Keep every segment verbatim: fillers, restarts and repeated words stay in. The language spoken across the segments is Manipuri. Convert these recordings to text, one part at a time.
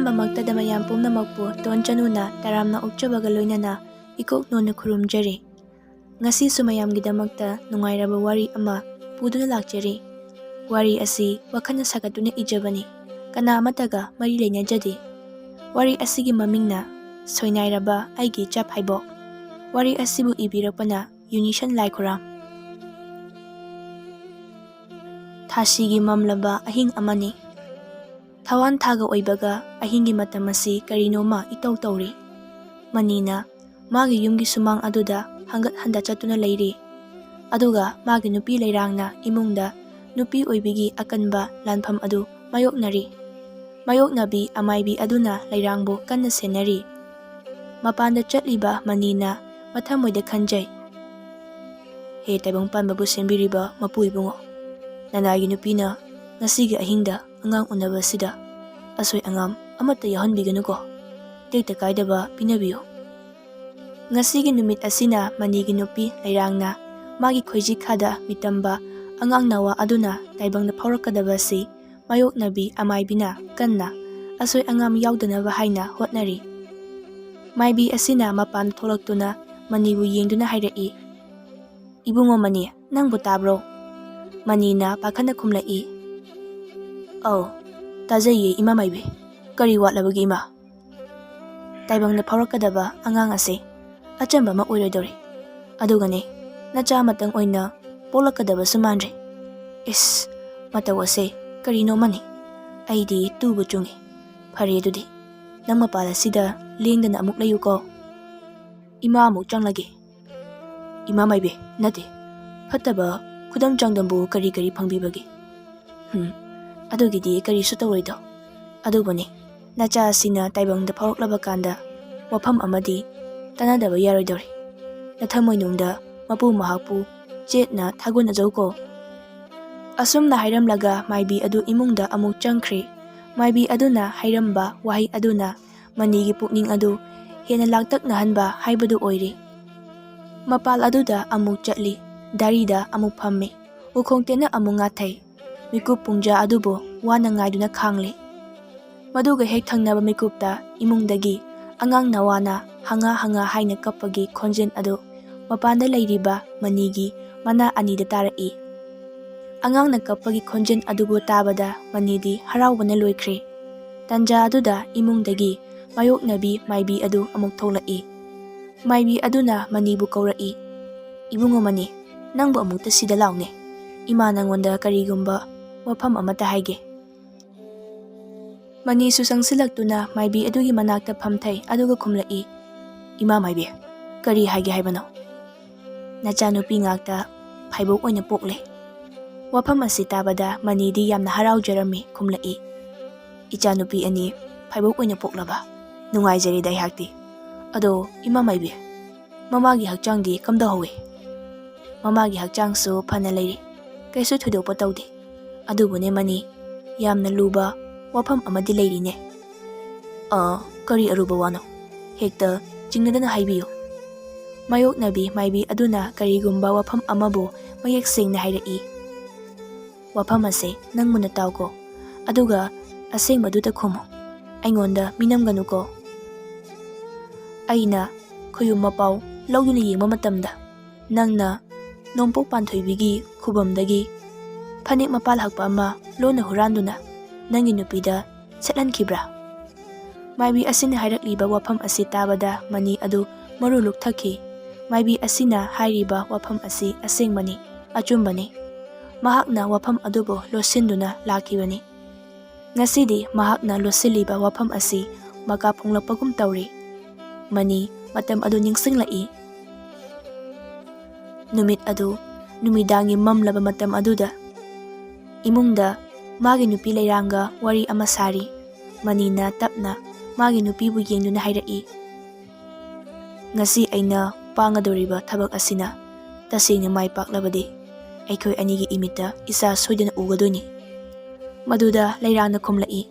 ꯃꯃꯛꯇꯗ ꯃꯌꯥꯝ ꯄꯨꯝꯅꯃꯛꯄꯨ ꯇꯣꯟ ꯆꯅꯨꯅ ꯇꯔꯥꯝꯅ ꯑꯣꯛꯆꯕꯒ ꯂꯣꯏꯅꯅ ꯏꯀꯣꯛ ꯅꯣꯟꯅ ꯈꯨꯔꯨꯝꯖꯔꯤ꯫ ꯉꯁꯤꯁꯨ ꯃꯌꯥꯝꯒꯤꯗꯃꯛꯇ ꯅꯨꯡꯉꯥꯏꯔꯕ ꯋꯥꯔꯤ ꯑꯃ ꯄꯨꯗꯨꯅ ꯂꯥꯛꯆꯔꯤ꯫ ꯋꯥꯔꯤ ꯑꯁꯤ ꯋꯥꯈꯜꯅ ꯁꯥꯒꯠꯇꯨꯅ ꯏꯖꯕꯅꯤ꯫ ꯀꯅꯥ ꯑꯃꯠꯇꯒ ꯃꯔꯤ ꯂꯩꯅꯖꯗꯦ꯫ ꯋꯥꯔꯤ ꯑꯁꯤꯒꯤ ꯃꯃꯤꯡꯅ ꯁꯣꯏꯅꯥꯏꯔꯕ ꯑꯩꯒꯤ ꯆꯞ ꯍꯥꯏꯕꯣꯛ꯫ ꯋꯥꯔꯤ ꯑꯁꯤꯕꯨ ꯏꯕꯤꯔꯛꯄꯅ ꯌꯨꯅꯤꯁꯟ ꯂꯥꯏꯈꯨꯔꯥꯝ꯫ ꯊꯥꯁꯤꯒꯤ ꯃꯝꯂꯕ ꯑꯍꯤꯡ ꯑꯃꯅꯤ꯫ ꯊꯋꯥꯟ ꯊꯥꯒ ꯑꯣꯏꯕꯒ ꯑꯍꯤꯡꯒꯤ ꯃꯇꯝ ꯑꯁꯤ ꯀꯔꯤꯅꯣꯃ ꯏꯇꯧ ꯇꯧꯔꯤ꯫ ꯃꯅꯤꯅ ꯃꯥꯒꯤ ꯌꯨꯝꯒꯤ ꯁꯨꯃꯥꯡ ꯑꯗꯨꯗ ꯍꯪꯒꯠ ꯍꯟꯗ ꯆꯠꯇꯨꯅ ꯂꯩꯔꯤ꯫ ꯑꯗꯨꯒ ꯃꯥꯒꯤ ꯅꯨꯄꯤ ꯂꯩꯔꯥꯡꯅ ꯏꯃꯨꯡꯗ ꯅꯨꯄꯤ ꯑꯣꯏꯕꯤꯒꯤ ꯑꯀꯟꯕ ꯂꯥꯟꯐꯝ ꯑꯗꯨ ꯃꯥꯌꯣꯛꯅꯔꯤ꯫ ꯃꯥꯌꯣꯛꯅꯕꯤ ꯑꯃꯥꯏꯕꯤ ꯑꯗꯨꯅ ꯂꯩꯔꯥꯡꯕꯨ ꯀꯟꯅ ꯁꯦꯟꯅꯔꯤ꯫ ꯃꯄꯥꯟꯗ ꯆꯠꯂꯤꯕ ꯃꯅꯤꯅ ꯃꯊꯃꯣꯏꯗ ꯈꯟꯖꯩ, "ꯍꯦ ꯇꯥꯏꯕꯪ ꯄꯥꯟꯕꯕꯨ ꯁꯦꯝꯕꯤꯔꯤꯕ ꯃꯄꯨ ꯏꯕꯨꯡꯉꯣ, ꯅꯅꯥꯏꯒꯤ ꯅꯨꯄꯤꯅ ꯉꯁꯤꯒꯤ ꯑꯍꯤꯡꯗ ꯑꯉꯥꯡ ꯎꯅꯕꯁꯤꯗ ꯑꯁꯣꯏ ꯑꯉꯥꯝ ꯑꯃꯠꯇ ꯌꯥꯎꯍꯟꯕꯤꯒꯅꯨꯀꯣ꯫ ꯇꯦꯛꯇ ꯀꯥꯏꯗꯕ ꯄꯤꯅꯕꯤꯌꯨ꯫" ꯉꯁꯤꯒꯤ ꯅꯨꯃꯤꯠ ꯑꯁꯤꯅ ꯃꯅꯤꯒꯤ ꯅꯨꯄꯤ ꯂꯩꯔꯥꯡꯅ ꯃꯥꯒꯤ ꯈꯣꯏꯖꯤꯈꯥꯗ ꯃꯤꯇꯝꯕ ꯑꯉꯥꯡ ꯅꯋꯥ ꯑꯗꯨꯅ ꯇꯥꯏꯕꯪꯗ ꯐꯥꯎꯔꯛꯀꯗꯕ ꯑꯁꯤ ꯃꯥꯌꯣꯛꯅꯕꯤ ꯑꯃꯥꯏꯕꯤꯅ ꯀꯟꯅ ꯑꯁꯣꯏ ꯑꯉꯥꯝ ꯌꯥꯎꯗꯅꯕ ꯍꯥꯏꯅ ꯍꯣꯠꯅꯔꯤ꯫ ꯃꯥꯏꯕꯤ ꯑꯁꯤꯅ ꯃꯄꯥꯟ ꯊꯣꯛꯂꯛꯇꯨꯅ ꯃꯅꯤꯕꯨ ꯌꯦꯡꯗꯨꯅ ꯍꯥꯏꯔꯛꯏ, "ꯏꯕꯨꯡꯉꯣ ꯃꯅꯤ, ꯅꯪꯕꯨ ꯇꯥꯕ꯭ꯔꯣ?" ꯃꯅꯤꯅ ꯄꯥꯈꯠꯅ ꯈꯨꯝꯂꯛꯏ, "ꯑꯧ, ꯇꯥꯖꯩꯌꯦ ꯏꯃꯥ ꯃꯥꯏꯕꯤ꯫ ꯀꯔꯤ ꯋꯥꯠꯂꯕꯒꯦ ꯏꯃꯥ?" "ꯇꯥꯏꯕꯪꯗ ꯐꯥꯎꯔꯛꯀꯗꯕ ꯑꯉꯥꯡ ꯑꯁꯦ ꯑꯆꯝꯕ ꯑꯃ ꯑꯣꯏꯔꯣꯏꯗꯧꯔꯤ꯫ ꯑꯗꯨꯒꯅꯦ, ꯅꯆꯥ ꯑꯃꯇꯪ ꯑꯣꯏꯅ ꯄꯣꯛꯂꯛꯀꯗꯕꯁꯨ ꯃꯥꯟꯗ꯭ꯔꯦ꯫ ꯏꯁ, ꯃꯇꯧ ꯑꯁꯦ ꯀꯔꯤꯅꯣ ꯑꯃꯅꯤ꯫ ꯑꯩꯗꯤ ꯇꯨꯕꯨ ꯆꯨꯡꯉꯤ꯫ ꯐꯔꯦ ꯑꯗꯨꯗꯤ, ꯅꯪ ꯃꯄꯥꯜ ꯑꯁꯤꯗ ꯂꯦꯡꯗꯅ ꯑꯃꯨꯛ ꯂꯩꯌꯨꯀꯣ꯫ ꯏꯃꯥ ꯑꯃꯨꯛ ꯆꯪꯂꯒꯦ꯫" "ꯏꯃꯥ ꯃꯥꯏꯕꯤ, ꯅꯠꯇꯦ꯫ ꯐꯠꯇꯕ ꯈꯨꯗꯝ ꯆꯥꯡꯗꯝꯕꯨ ꯀꯔꯤ ꯀꯔꯤ ꯐꯪꯕꯤꯕꯒꯦ?" "ꯍꯨꯝ, ꯑꯗꯨꯒꯤꯗꯤ ꯀꯔꯤꯁꯨ ꯇꯧꯔꯣꯏꯗꯣ꯫ ꯑꯗꯨꯕꯨꯅꯦ, ꯅꯆꯥ ꯑꯁꯤꯅ ꯇꯥꯏꯕꯪꯗ ꯐꯥꯎꯔꯛꯂꯕ ꯀꯥꯟꯗ ꯋꯥꯐꯝ ꯑꯃꯗꯤ ꯇꯥꯟꯅꯗꯕ ꯌꯥꯔꯣꯏꯗꯧꯔꯤ꯫ ꯅꯊꯃꯣꯏꯅꯨꯡꯗ ꯃꯄꯨ ꯃꯍꯥꯛꯄꯨ ꯆꯦꯠꯅ ꯊꯥꯒꯣꯟꯅꯖꯧꯀꯣ꯫" ꯑꯁꯨꯝꯅ ꯍꯥꯏꯔꯝꯂꯒ ꯃꯥꯏꯕꯤ ꯑꯗꯨ ꯏꯃꯨꯡꯗ ꯑꯃꯨꯛ ꯆꯪꯈ꯭ꯔꯦ꯫ ꯃꯥꯏꯕꯤ ꯑꯗꯨꯅ ꯍꯥꯏꯔꯝꯕ ꯋꯥꯍꯩ ꯑꯗꯨꯅ ꯃꯅꯤꯒꯤ ꯄꯨꯛꯅꯤꯡ ꯑꯗꯨ ꯍꯦꯟꯅ ꯂꯥꯡꯇꯛꯅꯍꯟꯕ ꯍꯥꯏꯕꯗꯨ ꯑꯣꯏꯔꯦ꯫ ꯃꯄꯥꯜ ꯑꯗꯨꯗ ꯑꯃꯨꯛ ꯆꯠꯂꯤ, ꯗꯥꯔꯤꯗ ꯑꯃꯨꯛ ꯐꯝꯃꯤ, ꯎꯈꯣꯡ ꯇꯦꯟꯅ ꯑꯃꯨꯛ ꯉꯥꯊꯩ꯫ ꯃꯤꯀꯨꯞ ꯄꯨꯡꯖꯥ ꯑꯗꯨꯕꯨ ꯋꯥꯅ ꯉꯥꯏꯗꯨꯅ ꯈꯥꯡꯂꯤ꯫ ꯃꯗꯨꯒ ꯍꯦꯛ ꯊꯪꯅꯕ ꯃꯤꯀꯨꯞꯇ ꯏꯃꯨꯡꯗꯒꯤ ꯑꯉꯥꯡ ꯅꯋꯥꯅ "ꯍꯪꯉꯥ ꯍꯪꯉꯥ" ꯍꯥꯏꯅ ꯀꯞꯄꯒꯤ ꯈꯣꯟꯖꯦꯜ ꯑꯗꯨ ꯃꯄꯥꯟꯗ ꯂꯩꯔꯤꯕ ꯃꯅꯤꯒꯤ ꯃꯅꯥ ꯑꯅꯤꯗ ꯇꯥꯔꯛꯏ꯫ ꯑꯉꯥꯡꯅ ꯀꯞꯄꯒꯤ ꯈꯣꯟꯖꯦꯜ ꯑꯗꯨꯕꯨ ꯇꯥꯕꯗ ꯃꯅꯤꯗꯤ ꯍꯔꯥꯎꯕꯅ ꯂꯣꯏꯈ꯭ꯔꯦ꯫ ꯇꯟꯖꯥ ꯑꯗꯨꯗ ꯏꯃꯨꯡꯗꯒꯤ ꯃꯥꯌꯣꯛꯅꯕꯤ ꯃꯥꯏꯕꯤ ꯑꯗꯨ ꯑꯃꯨꯛ ꯊꯣꯛꯂꯛꯏ꯫ ꯃꯥꯏꯕꯤ ꯑꯗꯨꯅ ꯃꯅꯤꯕꯨ ꯀꯧꯔꯛꯏ, "ꯏꯕꯨꯡꯉꯣ ꯃꯅꯤ, ꯅꯪꯕꯨ ꯑꯃꯨꯛꯇ ꯁꯤꯗ ꯂꯥꯎꯅꯦ꯫ ꯏꯃꯥ ꯅꯪꯉꯣꯟꯗ ꯀꯔꯤꯒꯨꯝꯕ ꯋꯥꯐꯝ ꯑꯃꯠꯇ ꯍꯥꯏꯒꯦ꯫" ꯃꯅꯤꯁꯨ ꯆꯪꯁꯤꯜꯂꯛꯇꯨꯅ ꯃꯥꯏꯕꯤ ꯑꯗꯨꯒꯤ ꯃꯅꯥꯛꯇ ꯐꯝꯊꯩ, ꯑꯗꯨꯒ ꯈꯨꯝꯂꯛꯏ, "ꯏꯃꯥ ꯃꯥꯏꯕꯤ, ꯀꯔꯤ ꯍꯥꯏꯒꯦ ꯍꯥꯏꯕꯅꯣ?" "ꯅꯆꯥꯅꯨꯄꯤ ꯉꯥꯛꯇ ꯐꯥꯏꯕꯣꯛ ꯑꯣꯏꯅ ꯄꯣꯛꯂꯦ꯫ ꯋꯥꯐꯝ ꯑꯁꯤ ꯇꯥꯕꯗ ꯃꯅꯤꯗꯤ ꯌꯥꯝꯅ ꯍꯔꯥꯎꯖꯔꯝꯃꯤ, ꯈꯨꯝꯂꯛꯏ, "ꯏꯆꯥꯅꯨꯄꯤ ꯑꯅꯤ ꯐꯥꯏꯕꯣꯛ ꯑꯣꯏꯅ ꯄꯣꯛꯂꯕ? ꯅꯨꯡꯉꯥꯏꯖꯔꯦꯗ ꯑꯩꯍꯥꯛꯇꯤ꯫ ꯑꯗꯣ ꯏꯃꯥ ꯃꯥꯏꯕꯤ, ꯃꯃꯥꯒꯤ ꯍꯛꯆꯥꯡꯗꯤ ꯀꯝꯗꯧꯍꯧꯏ?" "ꯃꯃꯥꯒꯤ ꯍꯛꯆꯥꯡꯁꯨ ꯐꯅ ꯂꯩꯔꯤ, ꯀꯩꯁꯨ ꯊꯣꯏꯗꯣꯛꯄ ꯇꯧꯗꯦ꯫ ꯑꯗꯨꯕꯨꯅꯦ ꯃꯅꯤ, ꯌꯥꯝꯅ ꯂꯨꯕ ꯋꯥꯐꯝ ꯑꯃꯗꯤ ꯂꯩꯔꯤꯅꯦ꯫" "ꯑ, ꯀꯔꯤ ꯑꯔꯨꯕ ꯋꯥꯅꯣ? ꯍꯦꯛꯇ ꯆꯤꯡꯅꯗꯅ ꯍꯥꯏꯕꯤꯌꯨ꯫" ꯃꯥꯌꯣꯛꯅꯕꯤ ꯃꯥꯏꯕꯤ ꯑꯗꯨꯅ ꯀꯔꯤꯒꯨꯝꯕ ꯋꯥꯐꯝ ꯑꯃꯕꯨ ꯃꯌꯦꯛ ꯁꯦꯡꯅ ꯍꯥꯏꯔꯛꯏ꯫ "ꯋꯥꯐꯝ ꯑꯁꯦ ꯅꯪ ꯃꯨꯟꯅ ꯇꯥꯎꯀꯣ, ꯑꯗꯨꯒ ꯑꯁꯦꯡꯕꯗꯨꯗ ꯈꯨꯝꯃꯨ꯫ ꯑꯩꯉꯣꯟꯗ ꯃꯤꯅꯝꯒꯅꯨꯀꯣ꯫ ꯑꯩꯅ ꯈꯣꯌꯨꯝ ꯃꯄꯥꯎ ꯂꯧꯗꯨꯅ ꯌꯦꯡꯕ ꯃꯇꯝꯗ, ꯅꯪꯅ ꯅꯣꯡꯄꯣꯛ ꯄꯥꯟꯊꯣꯏꯕꯤꯒꯤ ꯈꯨꯕꯝꯗꯒꯤ ꯐꯅꯦꯛ ꯃꯄꯥꯜ ꯍꯛꯄ ꯑꯃ ꯂꯣꯟꯅ ꯍꯨꯔꯥꯟꯗꯨꯅ ꯅꯪꯒꯤ ꯅꯨꯄꯤꯗ ꯁꯦꯠꯍꯟꯈꯤꯕ꯭ꯔꯥ?" ꯃꯥꯏꯕꯤ ꯑꯁꯤꯅ ꯍꯥꯏꯔꯛꯂꯤꯕ ꯋꯥꯐꯝ ꯑꯁꯤ ꯇꯥꯕꯗ ꯃꯅꯤ ꯑꯗꯨ ꯃꯔꯨ ꯂꯨꯛꯊꯈꯤ꯫ ꯃꯥꯏꯕꯤ ꯑꯁꯤꯅ ꯍꯥꯏꯔꯤꯕ ꯋꯥꯐꯝ ꯑꯁꯤ ꯑꯁꯦꯡꯕꯅꯤ, ꯑꯆꯨꯝꯕꯅꯤ꯫ ꯃꯍꯥꯛꯅ ꯋꯥꯐꯝ ꯑꯗꯨꯕꯨ ꯂꯣꯠꯁꯤꯟꯗꯨꯅ ꯂꯥꯛꯈꯤꯕꯅꯤ꯫ ꯉꯁꯤꯗꯤ ꯃꯍꯥꯛꯅ ꯂꯣꯠꯁꯤꯜꯂꯤꯕ ꯋꯥꯐꯝ ꯑꯁꯤ ꯃꯀꯥ ꯐꯣꯡꯂꯛꯄꯒꯨꯝ ꯇꯧꯔꯤ꯫ ꯃꯅꯤ ꯃꯇꯝ ꯑꯗꯨ ꯅꯤꯡꯁꯤꯡꯂꯛꯏ꯫ ꯅꯨꯃꯤꯠ ꯑꯗꯨ ꯅꯨꯃꯤꯗꯥꯡꯒꯤ ꯃꯝꯂꯕ ꯃꯇꯝ ꯑꯗꯨꯗ ꯏꯃꯨꯡꯗ ꯃꯥꯒꯤ ꯅꯨꯄꯤ ꯂꯩꯔꯥꯡꯒ ꯋꯥꯔꯤ ꯑꯃ ꯁꯥꯔꯤ꯫ ꯃꯅꯤꯅ ꯇꯞꯅ ꯃꯥꯒꯤ ꯅꯨꯄꯤꯕꯨ ꯌꯦꯡꯗꯨꯅ ꯍꯥꯏꯔꯛꯏ, "ꯉꯁꯤ ꯑꯩꯅ ꯄꯥꯡꯒꯗꯧꯔꯤꯕ ꯊꯕꯛ ꯑꯁꯤꯅ ꯇꯁꯦꯡꯅ ꯃꯥꯏ ꯄꯥꯛꯂꯕꯗꯤ ꯑꯩꯈꯣꯏ ꯑꯅꯤꯒꯤ ꯏꯃꯤꯠꯇ ꯏꯆꯥ ꯁꯣꯏꯗꯅ ꯎꯒꯗꯣꯏꯅꯤ꯫" ꯃꯗꯨꯗ ꯂꯩꯔꯥꯡꯅ ꯈꯨꯝꯂꯛꯏ,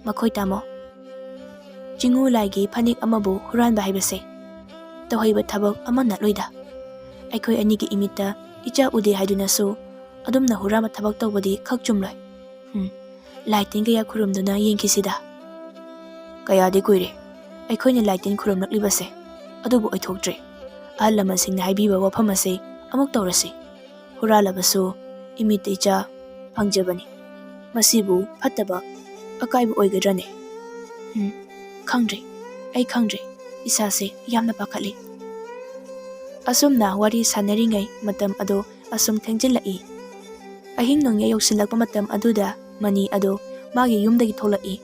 "ꯃꯈꯣꯏ ꯇꯥꯃꯣ, ꯆꯤꯡꯉꯨ ꯂꯥꯏꯒꯤ ꯐꯅꯦꯛ ꯑꯃꯕꯨ ꯍꯨꯔꯥꯟꯕ ꯍꯥꯏꯕꯁꯦ ꯇꯧꯍꯩꯕ ꯊꯕꯛ ꯑꯃ ꯅꯠꯂꯣꯏꯗ꯫ ꯑꯩꯈꯣꯏ ꯑꯅꯤꯒꯤ ꯏꯃꯤꯠꯇ ꯏꯆꯥ ꯎꯗꯦ ꯍꯥꯏꯗꯨꯅꯁꯨ ꯑꯗꯨꯝꯅ ꯍꯨꯔꯥꯟꯕ ꯊꯕꯛ ꯇꯧꯕꯗꯤ ꯈꯛ ꯆꯨꯝꯂꯣꯏ꯫ ꯍꯨꯝ, ꯂꯥꯏ ꯇꯤꯟ ꯀꯌꯥ ꯈꯨꯔꯨꯝꯗꯨꯅ ꯌꯦꯡꯈꯤꯁꯤꯗ꯫ ꯀꯌꯥꯗꯤ ꯀꯨꯏꯔꯦ ꯑꯩꯈꯣꯏꯅ ꯂꯥꯏ ꯇꯤꯟ ꯈꯨꯔꯨꯝꯂꯛꯂꯤꯕꯁꯦ, ꯑꯗꯨꯕꯨ ꯑꯣꯏꯊꯣꯛꯇ꯭ꯔꯦ꯫ ꯑꯍꯜ ꯂꯃꯟꯁꯤꯡꯅ ꯍꯥꯏꯕꯤꯕ ꯋꯥꯐꯝ ꯑꯁꯤ ꯑꯃꯨꯛ ꯇꯧꯔꯁꯤ꯫ ꯍꯨꯔꯥꯜꯂꯕꯁꯨ ꯏꯃꯤꯠꯇ ꯏꯆꯥ ꯐꯪꯖꯕꯅꯤ꯫ ꯃꯁꯤꯕꯨ ꯐꯠꯇꯕ ꯑꯀꯥꯏꯕ ꯑꯣꯏꯒꯗ꯭ꯔꯅꯦ? ꯎꯝ, ꯈꯪꯗ꯭ꯔꯦ, ꯑꯩ ꯈꯪꯗ꯭ꯔꯦ꯫ ꯏꯁꯥꯁꯦ ꯌꯥꯝꯅ ꯄꯥꯈꯠꯂꯤ꯫ ꯑꯁꯨꯝꯅ ꯋꯥꯔꯤ ꯁꯥꯟꯅꯔꯤꯉꯩ ꯃꯇꯝ ꯑꯗꯨ ꯑꯁꯨꯝ ꯊꯦꯡꯖꯤꯜꯂꯛꯏ꯫ ꯑꯍꯤꯡ ꯅꯣꯡꯌꯥꯏ ꯌꯧꯁꯤꯜꯂꯛꯄ ꯃꯇꯝ ꯑꯗꯨꯗ ꯃꯅꯤ ꯑꯗꯨ ꯃꯥꯒꯤ ꯌꯨꯝꯗꯒꯤ ꯊꯣꯛꯂꯛꯏ꯫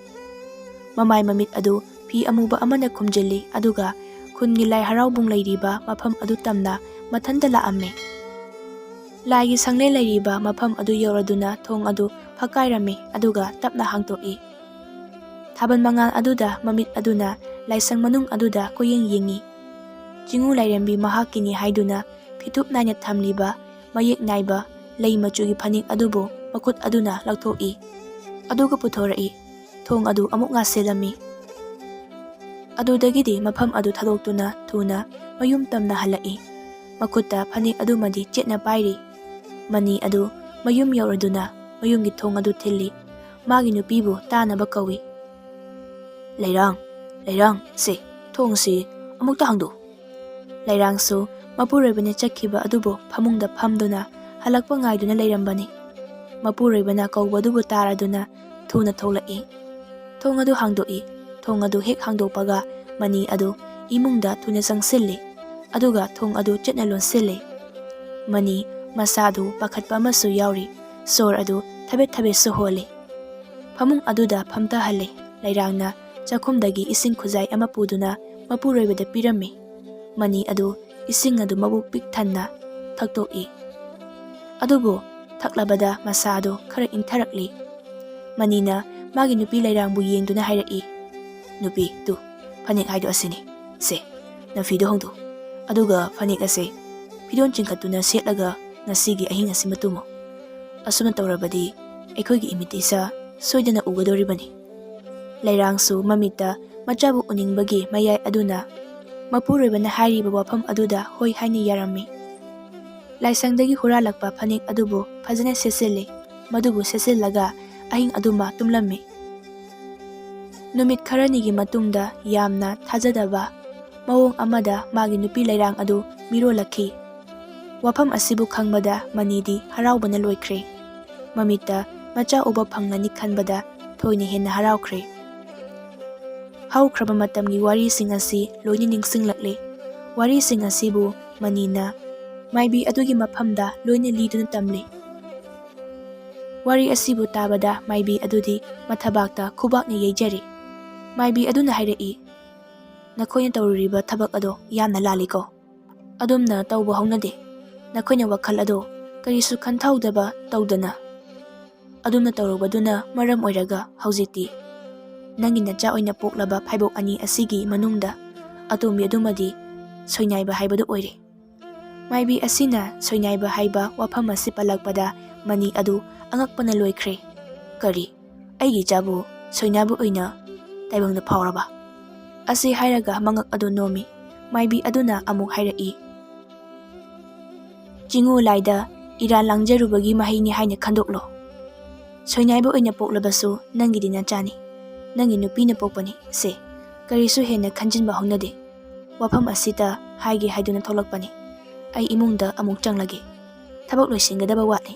ꯃꯃꯥꯏ ꯃꯃꯤꯠ ꯑꯗꯨ ꯐꯤ ꯑꯃꯨꯕ ꯑꯃꯅ ꯈꯨꯝꯖꯤꯜꯂꯤ, ꯑꯗꯨꯒ ꯈꯨꯟꯒꯤ ꯂꯥꯏ ꯍꯔꯥꯎꯕꯨꯡ ꯂꯩꯔꯤꯕ ꯃꯐꯝ ꯑꯗꯨ ꯇꯝꯅ ꯃꯊꯟꯇ ꯂꯥꯛꯑꯝꯃꯤ꯫ ꯂꯥꯏꯒꯤ ꯁꯪꯂꯦꯟ ꯂꯩꯔꯤꯕ ꯃꯐꯝ ꯑꯗꯨ ꯌꯧꯔꯗꯨꯅ ꯊꯣꯡ ꯑꯗꯨ ꯐꯛꯀꯥꯏꯔꯝꯃꯤ, ꯑꯗꯨꯒ ꯇꯞꯅ ꯍꯥꯡꯇꯣꯛꯏ꯫ ꯊꯥꯕꯜ ꯃꯉꯥꯜ ꯑꯗꯨꯗ ꯃꯃꯤꯠ ꯑꯗꯨꯅ ꯂꯥꯏꯁꯪ ꯃꯅꯨꯡ ꯑꯗꯨꯗ ꯀꯣꯏꯌꯦꯡ ꯌꯦꯡꯉꯤ꯫ ꯆꯤꯡꯉꯨ ꯂꯥꯏꯔꯦꯝꯕꯤ ꯃꯍꯥꯛꯀꯤꯅꯤ ꯍꯥꯏꯗꯨꯅ ꯐꯤꯊꯨꯞ ꯅꯥꯏꯅ ꯊꯝꯂꯤꯕ ꯃꯌꯦꯛ ꯅꯥꯏꯕ ꯂꯩ ꯃꯆꯨꯒꯤ ꯐꯅꯦꯛ ꯑꯗꯨꯕꯨ ꯃꯈꯨꯠ ꯑꯗꯨꯅ ꯂꯧꯊꯣꯛꯏ, ꯑꯗꯨꯒ ꯄꯨꯊꯣꯔꯛꯏ꯫ ꯊꯣꯡ ꯑꯗꯨ ꯑꯃꯨꯛ ꯉꯥꯁꯤꯜꯂꯝꯃꯤ꯫ ꯑꯗꯨꯗꯒꯤꯗꯤ ꯃꯐꯝ ꯑꯗꯨ ꯊꯥꯗꯣꯛꯇꯨꯅ ꯊꯨꯅ ꯃꯌꯨꯝ ꯇꯝꯅ ꯍꯜꯂꯛꯏ꯫ ꯃꯈꯨꯠꯇ ꯐꯅꯦꯛ ꯑꯗꯨꯃꯗꯤ ꯆꯦꯠꯅ ꯄꯥꯏꯔꯤ꯫ ꯃꯅꯤ ꯑꯗꯨ ꯃꯌꯨꯝ ꯌꯧꯔꯗꯨꯅ ꯃꯌꯨꯝꯒꯤ ꯊꯣꯡ ꯑꯗꯨ ꯊꯤꯜꯂꯤ꯫ ꯃꯥꯒꯤ ꯅꯨꯄꯤꯕꯨ ꯇꯥꯅꯕ ꯀꯧꯏ꯫ "ꯂꯩꯔꯥꯡ, ꯂꯩꯔꯥꯡ, ꯁꯦ, ꯊꯣꯡꯁꯤ ꯑꯃꯨꯛꯇ ꯍꯥꯡꯗꯣꯛꯎ꯫" ꯂꯩꯔꯥꯡꯁꯨ ꯃꯄꯨꯔꯣꯏꯕꯅ ꯆꯠꯈꯤꯕ ꯑꯗꯨꯕꯨ ꯐꯃꯨꯡꯗ ꯐꯝꯗꯨꯅ ꯍꯜꯂꯛꯄ ꯉꯥꯏꯗꯨꯅ ꯂꯩꯔꯝꯕꯅꯤ꯫ ꯃꯄꯨꯔꯣꯏꯕꯅ ꯀꯧꯕ ꯑꯗꯨꯕꯨ ꯇꯥꯔꯗꯨꯅ ꯊꯨꯅ ꯊꯣꯛꯂꯛꯏ꯫ ꯊꯣꯡ ꯑꯗꯨ ꯍꯥꯡꯗꯣꯛꯏ꯫ ꯊꯣꯡ ꯑꯗꯨ ꯍꯦꯛ ꯍꯥꯡꯗꯣꯛꯄꯒ ꯃꯅꯤ ꯑꯗꯨ ꯏꯃꯨꯡꯗ ꯊꯨꯅ ꯆꯪꯁꯤꯜꯂꯤ, ꯑꯗꯨꯒ ꯊꯣꯡ ꯑꯗꯨ ꯆꯦꯠꯅ ꯂꯣꯟꯁꯤꯜꯂꯤ꯫ ꯃꯅꯤ ꯃꯁꯥꯗꯨ ꯄꯥꯈꯠꯄ ꯑꯃꯁꯨ ꯌꯥꯎꯔꯤ꯫ ꯁꯣꯔ ꯑꯗꯨ ꯊꯕꯦꯠ ꯊꯕꯦꯠꯁꯨ ꯍꯣꯜꯂꯤ꯫ ꯐꯃꯨꯡ ꯑꯗꯨꯗ ꯐꯝꯊꯍꯜꯂꯤ꯫ ꯂꯩꯔꯥꯡꯅ ꯆꯥꯛꯈꯨꯝꯗꯒꯤ ꯏꯁꯤꯡ ꯈꯨꯖꯥꯏ ꯑꯃ ꯄꯨꯗꯨꯅ ꯃꯄꯨꯔꯣꯏꯕꯗ ꯄꯤꯔꯝꯃꯤ꯫ ꯃꯅꯤ ꯑꯗꯨ ꯏꯁꯤꯡ ꯑꯗꯨ ꯃꯕꯨꯛ ꯄꯤꯛ ꯊꯟꯅ ꯊꯛꯇꯣꯛꯏ꯫ ꯑꯗꯨꯕꯨ ꯊꯛꯂꯕꯗ ꯃꯁꯥ ꯑꯗꯨ ꯈꯔ ꯏꯪꯊꯔꯛꯂꯤ꯫ ꯃꯅꯤꯅ ꯃꯥꯒꯤ ꯅꯨꯄꯤ ꯂꯩꯔꯥꯡꯕꯨ ꯌꯦꯡꯗꯨꯅ ꯍꯥꯏꯔꯛꯏ, "ꯅꯨꯄꯤ, ꯇꯨ, ꯐꯅꯦꯛ ꯍꯥꯏꯗꯣ ꯑꯁꯤꯅꯤ꯫ ꯁꯦ, ꯅꯐꯤꯗꯣ ꯍꯣꯡꯗꯣꯛꯎ꯫ ꯑꯗꯨꯒ ꯐꯅꯦꯛ ꯑꯁꯦ ꯐꯤꯗꯣꯟ ꯆꯤꯡꯈꯠꯇꯨꯅ ꯁꯦꯠꯂꯒ ꯉꯁꯤꯒꯤ ꯑꯍꯤꯡ ꯑꯁꯤꯃ ꯇꯨꯝꯃꯨ꯫ ꯑꯁꯨꯝꯅ ꯇꯧꯔꯕꯗꯤ ꯑꯩꯈꯣꯏꯒꯤ ꯏꯃꯤꯠꯇ ꯏꯆꯥ ꯁꯣꯏꯗꯅ ꯎꯒꯗꯧꯔꯤꯕꯅꯤ꯫" ꯂꯩꯔꯥꯡꯁꯨ ꯃꯃꯤꯠꯇ ꯃꯆꯥꯕꯨ ꯎꯅꯤꯡꯕꯒꯤ ꯃꯌꯥꯏ ꯑꯗꯨꯅ ꯃꯄꯨꯔꯣꯏꯕꯅ ꯍꯥꯏꯔꯤꯕ ꯋꯥꯐꯝ ꯑꯗꯨꯗ ꯍꯣꯏ ꯍꯥꯏꯅ ꯌꯥꯔꯝꯃꯤ꯫ ꯂꯥꯏꯁꯪꯗꯒꯤ ꯍꯨꯔꯥꯜꯂꯛꯄ ꯐꯅꯦꯛ ꯑꯗꯨꯕꯨ ꯐꯖꯅ ꯁꯦꯠꯆꯤꯜꯂꯤ꯫ ꯃꯗꯨꯕꯨ ꯁꯦꯠꯆꯤꯜꯂꯒ ꯑꯍꯤꯡ ꯑꯗꯨꯃ ꯇꯨꯝꯂꯝꯃꯤ꯫ ꯅꯨꯃꯤꯠ ꯈꯔꯅꯤꯒꯤ ꯃꯇꯨꯡꯗ ꯌꯥꯝꯅ ꯊꯥꯖꯗꯕ ꯃꯑꯣꯡ ꯑꯃꯗ ꯃꯥꯒꯤ ꯅꯨꯄꯤ ꯂꯩꯔꯥꯡ ꯑꯗꯨ ꯃꯤꯔꯣꯜꯂꯛꯈꯤ꯫ ꯋꯥꯐꯝ ꯑꯁꯤꯕꯨ ꯈꯪꯕꯗ ꯃꯅꯤꯗꯤ ꯍꯔꯥꯎꯕꯅ ꯂꯣꯏꯈ꯭ꯔꯦ꯫ ꯃꯃꯤꯠꯇ ꯃꯆꯥ ꯎꯕ ꯐꯪꯂꯅꯤ ꯈꯟꯕꯗ ꯊꯣꯏꯅ ꯍꯦꯟꯅ ꯍꯔꯥꯎꯈ꯭ꯔꯦ꯫ ꯍꯧꯈ꯭ꯔꯕ ꯃꯇꯝꯒꯤ ꯋꯥꯔꯤꯁꯤꯡ ꯑꯁꯤ ꯂꯣꯏꯅ ꯅꯤꯡꯁꯤꯡꯂꯛꯂꯦ꯫ ꯋꯥꯔꯤꯁꯤꯡ ꯑꯁꯤꯕꯨ ꯃꯅꯤꯅ ꯃꯥꯏꯕꯤ ꯑꯗꯨꯒꯤ ꯃꯐꯝꯗ ꯂꯣꯏꯅ ꯂꯤꯗꯨꯅ ꯇꯝꯂꯦ꯫ ꯋꯥꯔꯤ ꯑꯁꯤꯕꯨ ꯇꯥꯕꯗ ꯃꯥꯏꯕꯤ ꯑꯗꯨꯗꯤ ꯃꯊꯕꯥꯛꯇ ꯈꯨꯕꯥꯛꯅ ꯌꯩꯖꯔꯦ꯫ ꯃꯥꯏꯕꯤ ꯑꯗꯨꯅ ꯍꯥꯏꯔꯛꯏ, "ꯅꯈꯣꯏꯅ ꯇꯧꯔꯨꯔꯤꯕ ꯊꯕꯛ ꯑꯗꯣ ꯌꯥꯝꯅ ꯂꯥꯜꯂꯤꯀꯣ꯫ ꯑꯗꯨꯝꯅ ꯇꯧꯕ ꯍꯧꯅꯗꯦ꯫ ꯅꯈꯣꯏꯅ ꯋꯥꯈꯜ ꯑꯗꯣ ꯀꯔꯤꯁꯨ ꯈꯟꯊꯍꯧꯗꯕ ꯇꯧꯗꯅ ꯑꯗꯨꯝꯅ ꯇꯧꯔꯨꯕꯗꯨꯅ ꯃꯔꯝ ꯑꯣꯏꯔꯒ ꯍꯧꯖꯤꯛꯇꯤ ꯅꯪꯒꯤ ꯅꯆꯥ ꯑꯣꯏꯅ ꯄꯣꯛꯂꯕ ꯐꯥꯏꯕꯣꯛ ꯑꯅꯤ ꯑꯁꯤꯒꯤ ꯃꯅꯨꯡꯗ ꯑꯇꯣꯝꯕꯤ ꯑꯗꯨꯃꯗꯤ ꯁꯣꯏꯅꯥꯏꯕ ꯍꯥꯏꯕꯗꯨ ꯑꯣꯏꯔꯦ꯫" ꯃꯥꯏꯕꯤ ꯑꯁꯤꯅ ꯁꯣꯏꯅꯥꯏꯕ ꯍꯥꯏꯕ ꯋꯥꯐꯝ ꯑꯁꯤ ꯄꯜꯂꯛꯄꯗ ꯃꯅꯤ ꯑꯗꯨ ꯑꯉꯛꯄꯅ ꯂꯣꯏꯈ꯭ꯔꯦ꯫ "ꯀꯔꯤ? ꯑꯩꯒꯤ ꯏꯆꯥꯕꯨ ꯁꯣꯏꯅꯥꯏꯕ ꯑꯣꯏꯅ ꯇꯥꯏꯕꯪꯗ ꯐꯥꯎꯔꯕ?" ꯑꯁꯤ ꯍꯥꯏꯔꯒ ꯃꯉꯛ ꯑꯗꯨ ꯅꯣꯝꯃꯤ꯫ ꯃꯥꯏꯕꯤ ꯑꯗꯨꯅ ꯑꯃꯨꯛ ꯍꯥꯏꯔꯛꯏ, "ꯆꯤꯡꯉꯨ ꯂꯥꯏꯗ ꯏꯔꯥꯜ ꯂꯥꯡꯖꯔꯨꯕꯒꯤ ꯃꯍꯩꯅꯤ ꯍꯥꯏꯅ ꯈꯟꯗꯣꯛꯂꯣ꯫ ꯁꯣꯏꯅꯥꯏꯕ ꯑꯣꯏꯅ ꯄꯣꯛꯂꯕꯁꯨ ꯅꯪꯒꯤꯗꯤ ꯅꯆꯥꯅꯤ꯫ ꯅꯪꯒꯤ ꯅꯨꯄꯤꯅ ꯄꯣꯛꯄꯅꯤ꯫ ꯁꯦ, ꯀꯔꯤꯁꯨ ꯍꯦꯟꯅ ꯈꯟꯖꯤꯟꯕ ꯍꯧꯅꯗꯦ꯫ ꯋꯥꯐꯝ ꯑꯁꯤꯇ ꯍꯥꯏꯒꯦ ꯍꯥꯏꯗꯨꯅ ꯊꯣꯛꯂꯛꯄꯅꯤ꯫ ꯑꯩ ꯏꯃꯨꯡꯗ ꯑꯃꯨꯛ ꯆꯪꯂꯒꯦ꯫ ꯊꯕꯛ ꯂꯣꯏꯁꯤꯟꯒꯗꯕ ꯋꯥꯠꯂꯤ꯫"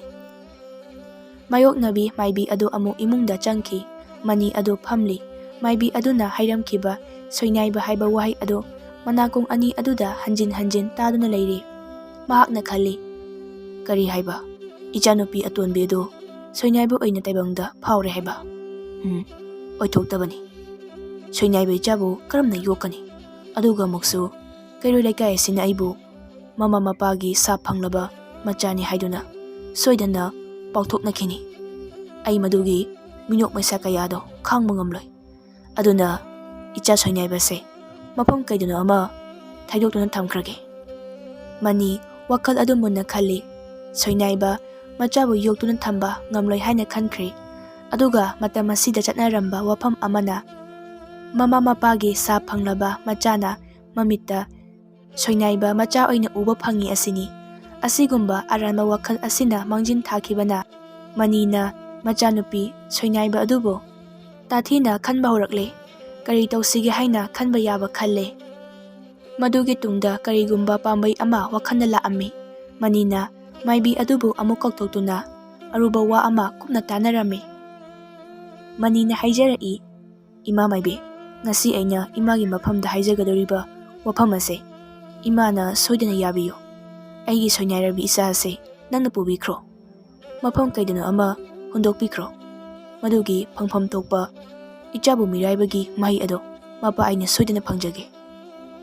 ꯃꯥꯌꯣꯛꯅꯕꯤ ꯃꯥꯏꯕꯤ ꯑꯗꯨ ꯑꯃꯨꯛ ꯏꯃꯨꯡꯗ ꯆꯪꯈꯤ꯫ ꯃꯅꯤ ꯑꯗꯨ ꯐꯝꯂꯤ꯫ ꯃꯥꯏꯕꯤ ꯑꯗꯨꯅ ꯍꯥꯏꯔꯝꯈꯤꯕ ꯁꯣꯏꯅꯥꯏꯕ ꯍꯥꯏꯕ ꯋꯥꯍꯩ ꯑꯗꯨ ꯃꯅꯥꯀꯣꯡ ꯑꯅꯤ ꯑꯗꯨꯗ ꯍꯟꯖꯤꯟ ꯍꯟꯖꯤꯟ ꯇꯥꯗꯨꯅ ꯂꯩꯔꯤ꯫ ꯃꯍꯥꯛꯅ ꯈꯜꯂꯤ, "ꯀꯔꯤ ꯍꯥꯏꯕ? ꯏꯆꯥꯅꯨꯄꯤ ꯑꯇꯣꯟꯕꯤ ꯑꯗꯨ ꯁꯣꯏꯅꯥꯏꯕ ꯑꯣꯏꯅ ꯇꯥꯏꯕꯪꯗ ꯐꯥꯎꯔꯦ ꯍꯥꯏꯕ? ꯎꯝ, ꯑꯣꯏꯊꯣꯛꯇꯕꯅꯤ꯫ ꯁꯣꯏꯅꯥꯏꯕ ꯏꯆꯥꯕꯨ ꯀꯔꯝꯅ ꯌꯣꯛꯀꯅꯤ? ꯑꯗꯨꯒ ꯑꯃꯨꯛꯁꯨ ꯀꯩꯔꯣꯏ ꯂꯩꯀꯥꯏ ꯑꯁꯤꯅ ꯑꯩꯕꯨ ꯃꯃꯥ ꯃꯄꯥꯒꯤ ꯁꯥꯞ ꯐꯪꯂꯕ ꯃꯆꯥꯅꯤ ꯍꯥꯏꯗꯨꯅ ꯁꯣꯏꯗꯅ ꯄꯥꯎꯊꯣꯛꯅꯈꯤꯅꯤ꯫ ꯑꯩ ꯃꯗꯨꯒꯤ ꯃꯤꯅꯣꯛ ꯃꯩꯁꯥ ꯀꯌꯥꯗꯣ ꯈꯥꯡꯕ ꯉꯝꯂꯣꯏ꯫ ꯑꯗꯨꯅ ꯏꯆꯥ ꯁꯣꯏꯅꯥꯏꯕꯁꯦ ꯃꯐꯝ ꯀꯩꯗꯅꯣ ꯑꯃ ꯊꯩꯗꯣꯛꯇꯨꯅ ꯊꯝꯈ꯭ꯔꯒꯦ꯫" ꯃꯅꯤ ꯋꯥꯈꯜ ꯑꯗꯨ ꯃꯨꯟꯅ ꯈꯜꯂꯤ꯫ ꯁꯣꯏꯅꯥꯏꯕ ꯃꯆꯥꯕꯨ ꯌꯣꯛꯇꯨꯅ ꯊꯝꯕ ꯉꯝꯂꯣꯏ ꯍꯥꯏꯅ ꯈꯟꯈ꯭ꯔꯦ꯫ ꯑꯗꯨꯒ ꯃꯇꯝ ꯑꯁꯤꯗ ꯆꯠꯅꯔꯝꯕ ꯋꯥꯐꯝ ꯑꯃꯅ, "ꯃꯃꯥ ꯃꯄꯥꯒꯤ ꯁꯥꯞ ꯐꯪꯂꯕ ꯃꯆꯥꯅ ꯃꯃꯤꯠꯇ ꯁꯣꯏꯅꯥꯏꯕ ꯃꯆꯥ ꯑꯣꯏꯅ ꯎꯕ ꯐꯪꯉꯤ" ꯑꯁꯤꯅꯤ꯫ ꯑꯁꯤꯒꯨꯝꯕ ꯑꯔꯥꯟꯕ ꯋꯥꯈꯜ ꯑꯁꯤꯅ ꯃꯥꯡꯖꯤꯟ ꯊꯥꯈꯤꯕꯅ ꯃꯅꯤꯅ ꯃꯆꯥꯅꯨꯄꯤ ꯁꯣꯏꯅꯥꯏꯕ ꯑꯗꯨꯕꯨ ꯇꯥꯊꯤꯅ ꯈꯟꯕ ꯍꯧꯔꯛꯂꯦ꯫ ꯀꯔꯤ ꯇꯧꯁꯤꯒꯦ ꯍꯥꯏꯅ ꯈꯟꯕ ꯌꯥꯕ ꯈꯜꯂꯦ꯫ ꯃꯗꯨꯒꯤ ꯇꯨꯡꯗ ꯀꯔꯤꯒꯨꯝꯕ ꯄꯥꯝꯕꯩ ꯑꯃ ꯋꯥꯈꯜꯗ ꯂꯥꯛꯑꯝꯃꯤ꯫ ꯃꯅꯤꯅ ꯃꯥꯏꯕꯤ ꯑꯗꯨꯕꯨ ꯑꯃꯨꯛ ꯀꯧꯊꯣꯛꯇꯨꯅ ꯑꯔꯨꯕ ꯋꯥ ꯑꯃ ꯀꯨꯞꯅ ꯇꯥꯟꯅꯔꯝꯃꯤ꯫ ꯃꯅꯤꯅ ꯍꯥꯏꯖꯔꯛꯏ, "ꯏꯃꯥ ꯃꯥꯏꯕꯤ, ꯉꯁꯤ ꯑꯩꯅ ꯏꯃꯥꯒꯤ ꯃꯐꯝꯗ ꯍꯥꯏꯖꯒꯗꯧꯔꯤꯕ ꯋꯥꯐꯝ ꯑꯁꯦ ꯏꯃꯥꯅ ꯁꯣꯏꯗꯅ ꯌꯥꯕꯤꯌꯨ꯫ ꯑꯩꯒꯤ ꯁꯣꯏꯅꯥꯏꯔꯕꯤ ꯏꯆꯥ ꯑꯁꯦ ꯅꯪꯅ ꯄꯨꯕꯤꯈ꯭ꯔꯣ꯫ ꯃꯐꯝ ꯀꯩꯗꯅꯣ ꯑꯃ ꯍꯨꯟꯗꯣꯛꯄꯤꯈ꯭ꯔꯣ꯫ ꯃꯗꯨꯒꯤ ꯐꯪꯐꯝ ꯊꯣꯛꯄ ꯏꯆꯥꯕꯨ ꯃꯤꯔꯥꯏꯕꯒꯤ ꯃꯍꯩ ꯑꯗꯣ ꯃꯄꯥ ꯑꯩꯅ ꯁꯣꯏꯗꯅ ꯐꯪꯖꯒꯦ꯫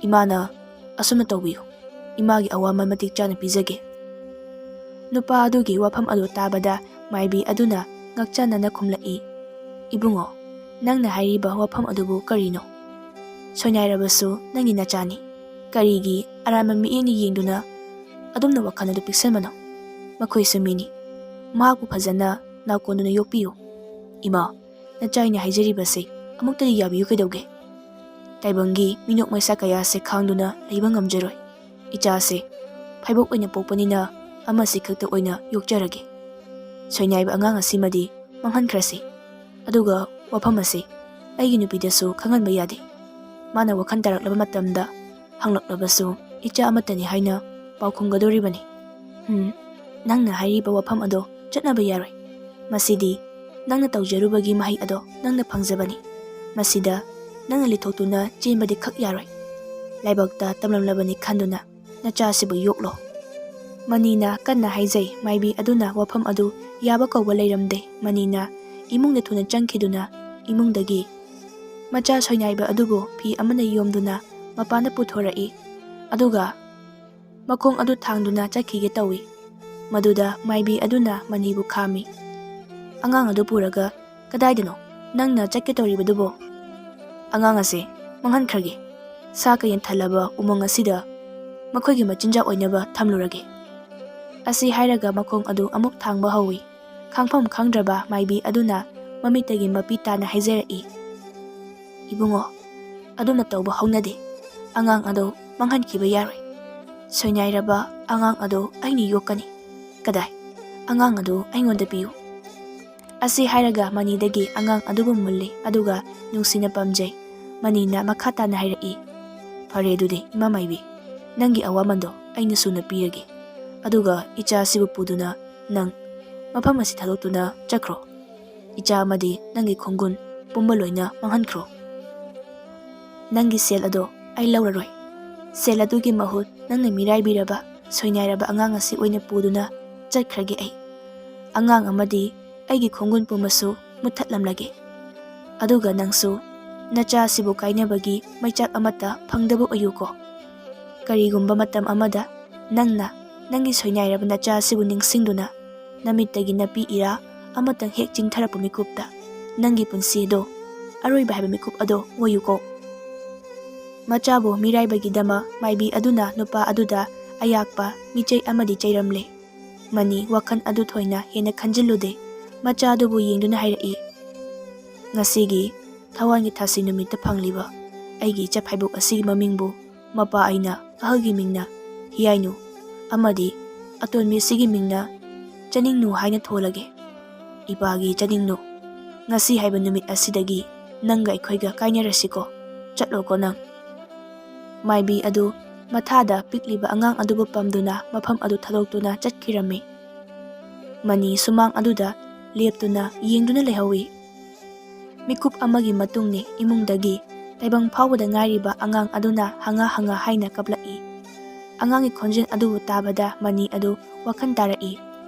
ꯏꯃꯥꯅ ꯑꯁꯨꯝꯅ ꯇꯧꯕꯤꯌꯨ꯫ ꯏꯃꯥꯒꯤ ꯑꯋꯥꯃꯟ ꯃꯇꯤꯛ ꯆꯥꯅ ꯄꯤꯖꯒꯦ꯫" ꯅꯨꯄꯥ ꯑꯗꯨꯒꯤ ꯋꯥꯐꯝ ꯑꯗꯨ ꯇꯥꯕꯗ ꯃꯥꯏꯕꯤ ꯑꯗꯨꯅ ꯉꯛꯆꯥꯟꯅꯅ ꯈꯨꯝꯂꯛꯏ, "ꯏꯕꯨꯡꯉꯣ, ꯅꯪꯅ ꯍꯥꯏꯔꯤꯕ ꯋꯥꯐꯝ ꯑꯗꯨꯕꯨ ꯀꯔꯤꯅꯣ? ꯁꯣꯏꯅꯥꯏꯔꯕꯁꯨ ꯅꯪꯒꯤ ꯅꯆꯥꯅꯤ꯫ ꯀꯔꯤꯒꯤ ꯑꯔꯥꯟꯕ ꯃꯤꯠꯌꯦꯡꯅ ꯌꯦꯡꯗꯨꯅ ꯑꯗꯨꯝꯅ ꯋꯥꯈꯜ ꯑꯗꯨ ꯄꯤꯛꯁꯟꯕꯅꯣ? ꯃꯈꯣꯏꯁꯨ ꯃꯤꯅꯤ꯫ ꯃꯍꯥꯛꯄꯨ ꯐꯖꯅ ꯅꯥꯀꯣꯟꯗꯨꯅ ꯌꯣꯛꯄꯤꯌꯨ꯫ ꯏꯃꯥ, ꯅꯆꯥꯏꯅ ꯍꯥꯏꯖꯔꯤꯕꯁꯦ ꯑꯃꯨꯛꯇꯗꯤ ꯌꯥꯕꯤꯌꯨ ꯀꯩꯗꯧꯒꯦ? ꯇꯥꯏꯕꯪꯒꯤ ꯃꯤꯅꯣꯛ ꯃꯩꯁꯥ ꯀꯌꯥꯁꯦ ꯈꯥꯡꯗꯨꯅ ꯂꯩꯕ ꯉꯝꯖꯔꯣꯏ꯫ ꯏꯆꯥꯁꯦ ꯐꯩꯕꯣꯛ ꯑꯣꯏꯅ ꯄꯣꯛꯄꯅꯤꯅ ꯑꯃꯁꯤ ꯈꯛꯇ ꯑꯣꯏꯅ ꯌꯣꯛꯆꯔꯒꯦ꯫ ꯁꯣꯏꯅꯥꯏꯕ ꯑꯉꯥꯡ ꯑꯁꯤꯃꯗꯤ ꯃꯥꯡꯍꯟꯈ꯭ꯔꯁꯤ꯫ ꯑꯗꯨꯒ ꯋꯥꯐꯝ ꯑꯁꯤ ꯑꯩꯒꯤ ꯅꯨꯄꯤꯗꯁꯨ ꯈꯪꯍꯟꯕ ꯌꯥꯗꯦ꯫ ꯃꯥꯅ ꯋꯥꯈꯜ ꯇꯥꯔꯛꯂꯕ ꯃꯇꯝꯗ ꯍꯪꯂꯛꯂꯕꯁꯨ ꯏꯆꯥ ꯑꯃꯠꯇꯅꯤ ꯍꯥꯏꯅ ꯄꯥꯎꯈꯨꯝꯒꯗꯧꯔꯤꯕꯅꯤ꯫" "ꯎꯝ, ꯅꯪꯅ ꯍꯥꯏꯔꯤꯕ ꯋꯥꯐꯝ ꯑꯗꯣ ꯆꯠꯅꯕ ꯌꯥꯔꯣꯏ꯫ ꯃꯁꯤꯗꯤ ꯅꯪꯅ ꯇꯧꯖꯔꯨꯕꯒꯤ ꯃꯍꯩ ꯑꯗꯣ ꯅꯪꯅ ꯐꯪꯖꯕꯅꯤ꯫ ꯃꯁꯤꯗ ꯅꯪꯅ ꯂꯤꯊꯣꯛꯇꯨꯅ ꯆꯦꯟꯕꯗꯤ ꯈꯛ ꯌꯥꯔꯣꯏ꯫ ꯂꯥꯏꯕꯛꯇ ꯇꯝꯂꯝꯂꯕꯅꯤ ꯈꯟꯗꯨꯅ ꯅꯆꯥꯁꯤꯕꯨ ꯌꯣꯛꯂꯣ꯫" ꯃꯅꯤꯅ ꯀꯟꯅ ꯍꯥꯏꯖꯩ꯫ ꯃꯥꯏꯕꯤ ꯑꯗꯨꯅ ꯋꯥꯐꯝ ꯑꯗꯨ ꯌꯥꯕ ꯀꯧꯕ ꯂꯩꯔꯝꯗꯦ꯫ ꯃꯅꯤꯅ ꯏꯃꯨꯡꯗ ꯊꯨꯅ ꯆꯪꯈꯤꯗꯨꯅ ꯏꯃꯨꯡꯗꯒꯤ ꯃꯆꯥ ꯁꯣꯏꯅꯥꯏꯕ ꯑꯗꯨꯕꯨ ꯐꯤ ꯑꯃꯅ ꯌꯣꯝꯗꯨꯅ ꯃꯄꯥꯟꯗ ꯄꯨꯊꯣꯔꯛꯏ꯫ ꯑꯗꯨꯒ ꯃꯈꯣꯡ ꯑꯗꯨ ꯊꯥꯡꯗꯨꯅ ꯆꯠꯈꯤꯒꯦ ꯇꯧꯏ꯫ ꯃꯗꯨꯗ ꯃꯥꯏꯕꯤ ꯑꯗꯨꯅ ꯃꯅꯤꯕꯨ ꯈꯥꯝꯃꯤ꯫ "ꯑꯉꯥꯡ ꯑꯗꯨ ꯄꯨꯔꯒ ꯀꯗꯥꯏꯗꯅꯣ ꯅꯪꯅ ꯆꯠꯀꯦ ꯇꯧꯔꯤꯕꯗꯨꯕꯣ?" "ꯑꯉꯥꯡ ꯑꯁꯦ ꯃꯥꯡꯍꯟꯈ꯭ꯔꯒꯦ꯫ ꯁꯥ ꯀꯩꯅ ꯊꯜꯂꯕ ꯎꯃꯪ ꯑꯁꯤꯗ ꯃꯈꯣꯏꯒꯤ ꯃꯆꯤꯟꯖꯥꯛ ꯑꯣꯏꯅꯕ ꯊꯝꯂꯨꯔꯒꯦ꯫" ꯑꯁꯤ ꯍꯥꯏꯔꯒ ꯃꯈꯣꯡ ꯑꯗꯨ ꯑꯃꯨꯛ ꯊꯥꯡꯕ ꯍꯧꯏ꯫ ꯈꯥꯡꯐꯝ ꯈꯪꯗ꯭ꯔꯕ ꯃꯥꯏꯕꯤ ꯑꯗꯨꯅ ꯃꯃꯤꯠꯇꯒꯤ ꯃꯄꯤ ꯇꯥꯅ ꯍꯥꯏꯖꯔꯛꯏ, "ꯏꯕꯨꯡꯉꯣ, ꯑꯗꯨꯝꯅ ꯇꯧꯕ ꯍꯧꯅꯗꯦ꯫ ꯑꯉꯥꯡ ꯑꯗꯨ ꯃꯥꯡꯍꯟꯈꯤꯕ ꯌꯥꯔꯣꯏ꯫ ꯁꯣꯏꯅꯥꯏꯔꯕ ꯑꯉꯥꯡ ꯑꯗꯨ ꯑꯩꯅ ꯌꯣꯛꯀꯅꯤ꯫ ꯀꯗꯥꯏ? ꯑꯉꯥꯡ ꯑꯗꯨ ꯑꯩꯉꯣꯟꯗ ꯄꯤꯌꯨ꯫" ꯑꯁꯤ ꯍꯥꯏꯔꯒ ꯃꯅꯤꯗꯒꯤ ꯑꯉꯥꯡ ꯑꯗꯨꯕꯨ ꯃꯨꯜꯂꯤ, ꯑꯗꯨꯒ ꯅꯨꯡꯁꯤꯅ ꯄꯝꯖꯩ꯫ ꯃꯅꯤꯅ ꯃꯈꯥ ꯇꯥꯅ ꯍꯥꯏꯔꯛꯏ, "ꯐꯔꯦ ꯑꯗꯨꯗꯤ ꯏꯃꯥ ꯃꯥꯏꯕꯤ, ꯅꯪꯒꯤ ꯑꯋꯥꯃꯟꯗꯣ ꯑꯩꯅ ꯁꯨꯅ ꯄꯤꯔꯒꯦ꯫ ꯑꯗꯨꯒ ꯏꯆꯥ ꯑꯁꯤꯕꯨ ꯄꯨꯗꯨꯅ ꯅꯪ ꯃꯐꯝ ꯑꯁꯤ ꯊꯥꯗꯣꯛꯇꯨꯅ ꯆꯠꯈ꯭ꯔꯣ꯫ ꯏꯆꯥ ꯑꯃꯗꯤ ꯅꯪꯒꯤ ꯈꯣꯡꯒꯨꯟ ꯄꯨꯝꯕ ꯂꯣꯏꯅ ꯃꯥꯡꯍꯟꯈ꯭ꯔꯣ꯫ ꯅꯪꯒꯤ ꯁꯦꯜ ꯑꯗꯣ ꯑꯩ ꯂꯧꯔꯔꯣꯏ꯫ ꯁꯦꯜ ꯑꯗꯨꯒꯤ ꯃꯍꯨꯠ ꯅꯪꯅ ꯃꯤꯔꯥꯏꯕꯤꯔꯕ, ꯁꯣꯏꯅꯥꯏꯔꯕ ꯑꯉꯥꯡ ꯑꯁꯤ ꯑꯣꯏꯅ ꯄꯨꯗꯨꯅ ꯆꯠꯈ꯭ꯔꯒꯦ ꯑꯩ꯫ ꯑꯉꯥꯡ ꯑꯃꯗꯤ ꯑꯩꯒꯤ ꯈꯣꯡꯒꯨꯟ ꯄꯨꯝꯕꯁꯨ ꯃꯨꯠꯊꯠꯂꯝꯂꯒꯦ꯫ ꯑꯗꯨꯒ ꯅꯪꯁꯨ ꯅꯆꯥ ꯑꯁꯤꯕꯨ ꯀꯥꯏꯅꯕꯒꯤ ꯃꯩꯆꯥꯛ ꯑꯃꯠꯇ ꯐꯪꯗꯕ ꯑꯣꯏꯌꯨꯀꯣ꯫ ꯀꯔꯤꯒꯨꯝꯕ ꯃꯇꯝ ꯑꯃꯗ ꯅꯪꯅ ꯅꯪꯒꯤ ꯁꯣꯏꯅꯥꯏꯔꯕ ꯅꯆꯥ ꯑꯁꯤꯕꯨ ꯅꯤꯡꯁꯤꯡꯗꯨꯅ ꯅꯃꯤꯠꯇꯒꯤ ꯅꯥꯄꯤ ꯏꯔꯥ ꯑꯃꯇꯪ ꯍꯦꯛ ꯆꯤꯡꯊꯔꯛꯄ ꯃꯤꯀꯨꯞꯇ ꯅꯪꯒꯤ ꯄꯨꯟꯁꯤ ꯑꯗꯣ ꯑꯔꯣꯏꯕ ꯍꯥꯏꯕ ꯃꯤꯀꯨꯞ ꯑꯗꯣ ꯑꯣꯏꯌꯨꯀꯣ꯫ ꯃꯆꯥꯕꯨ ꯃꯤꯔꯥꯏꯕꯒꯤꯗꯃꯛ ꯃꯥꯏꯕꯤ ꯑꯗꯨꯅ ꯅꯨꯄꯥ ꯑꯗꯨꯗ ꯑꯌꯥꯛꯄ ꯃꯤꯆꯩ ꯑꯃꯗꯤ ꯆꯩꯔꯝꯂꯦ꯫ ꯃꯅꯤ ꯋꯥꯈꯜ ꯑꯗꯨ ꯊꯣꯏꯅ ꯍꯦꯟꯅ ꯈꯟꯖꯤꯜꯂꯨꯗꯦ꯫ ꯃꯆꯥꯗꯨꯕꯨ ꯌꯦꯡꯗꯨꯅ ꯍꯥꯏꯔꯛꯏ, "ꯉꯁꯤꯒꯤ ꯊꯋꯥꯟꯒꯤ ꯊꯥꯁꯤ ꯅꯨꯃꯤꯠꯇ ꯐꯪꯂꯤꯕ ꯑꯩꯒꯤ ꯏꯆꯥ ꯐꯥꯏꯕꯣꯛ ꯑꯁꯤꯒꯤ ꯃꯃꯤꯡꯕꯨ ꯃꯄꯥ ꯑꯩꯅ ꯑꯍꯜꯒꯤ ꯃꯤꯡꯅ ꯍꯤꯌꯥꯏꯅꯨ ꯑꯃꯗꯤ ꯑꯇꯣꯟꯕꯤ ꯑꯁꯤꯒꯤ ꯃꯤꯡꯅ ꯆꯅꯤꯡꯅꯨ ꯍꯥꯏꯅ ꯊꯣꯜꯂꯒꯦ꯫ ꯏꯄꯥꯒꯤ ꯆꯅꯤꯡꯅꯨ, ꯉꯁꯤ ꯍꯥꯏꯕ ꯅꯨꯃꯤꯠ ꯑꯁꯤꯗꯒꯤ ꯅꯪꯒ ꯑꯩꯈꯣꯏꯒ ꯀꯥꯏꯅꯔꯁꯤꯀꯣ꯫ ꯆꯠꯂꯣꯀꯣ ꯅꯪ꯫" ꯃꯥꯏꯕꯤ ꯑꯗꯨ ꯃꯊꯥꯗ ꯄꯤꯛꯂꯤꯕ ꯑꯉꯥꯡ ꯑꯗꯨꯕꯨ ꯄꯝꯗꯨꯅ ꯃꯐꯝ ꯑꯗꯨ ꯊꯥꯗꯣꯛꯇꯨꯅ ꯆꯠꯈꯤꯔꯝꯃꯤ꯫ ꯃꯅꯤ ꯁꯨꯃꯥꯡ ꯑꯗꯨꯗ ꯂꯦꯞꯇꯨꯅ ꯌꯦꯡꯗꯨꯅ ꯂꯩꯍꯧꯏ꯫ ꯃꯤꯀꯨꯞ ꯑꯃꯒꯤ ꯃꯇꯨꯡꯅꯤ ꯏꯃꯨꯡꯗꯒꯤ ꯇꯥꯏꯕꯪ ꯐꯥꯎꯕꯗ ꯉꯥꯏꯔꯤꯕ ꯑꯉꯥꯡ ꯑꯗꯨꯅ ꯍꯪꯉ ꯍꯪꯉ ꯍꯥꯏꯅ ꯀꯞꯂꯛꯏ꯫ ꯑꯉꯥꯡꯒꯤ ꯈꯣꯟꯖꯦꯜ ꯑꯗꯨꯕꯨ ꯇꯥꯕꯗ ꯃꯅꯤ ꯑꯗꯨ ꯋꯥꯈꯜ ꯇꯥꯔꯛꯏ꯫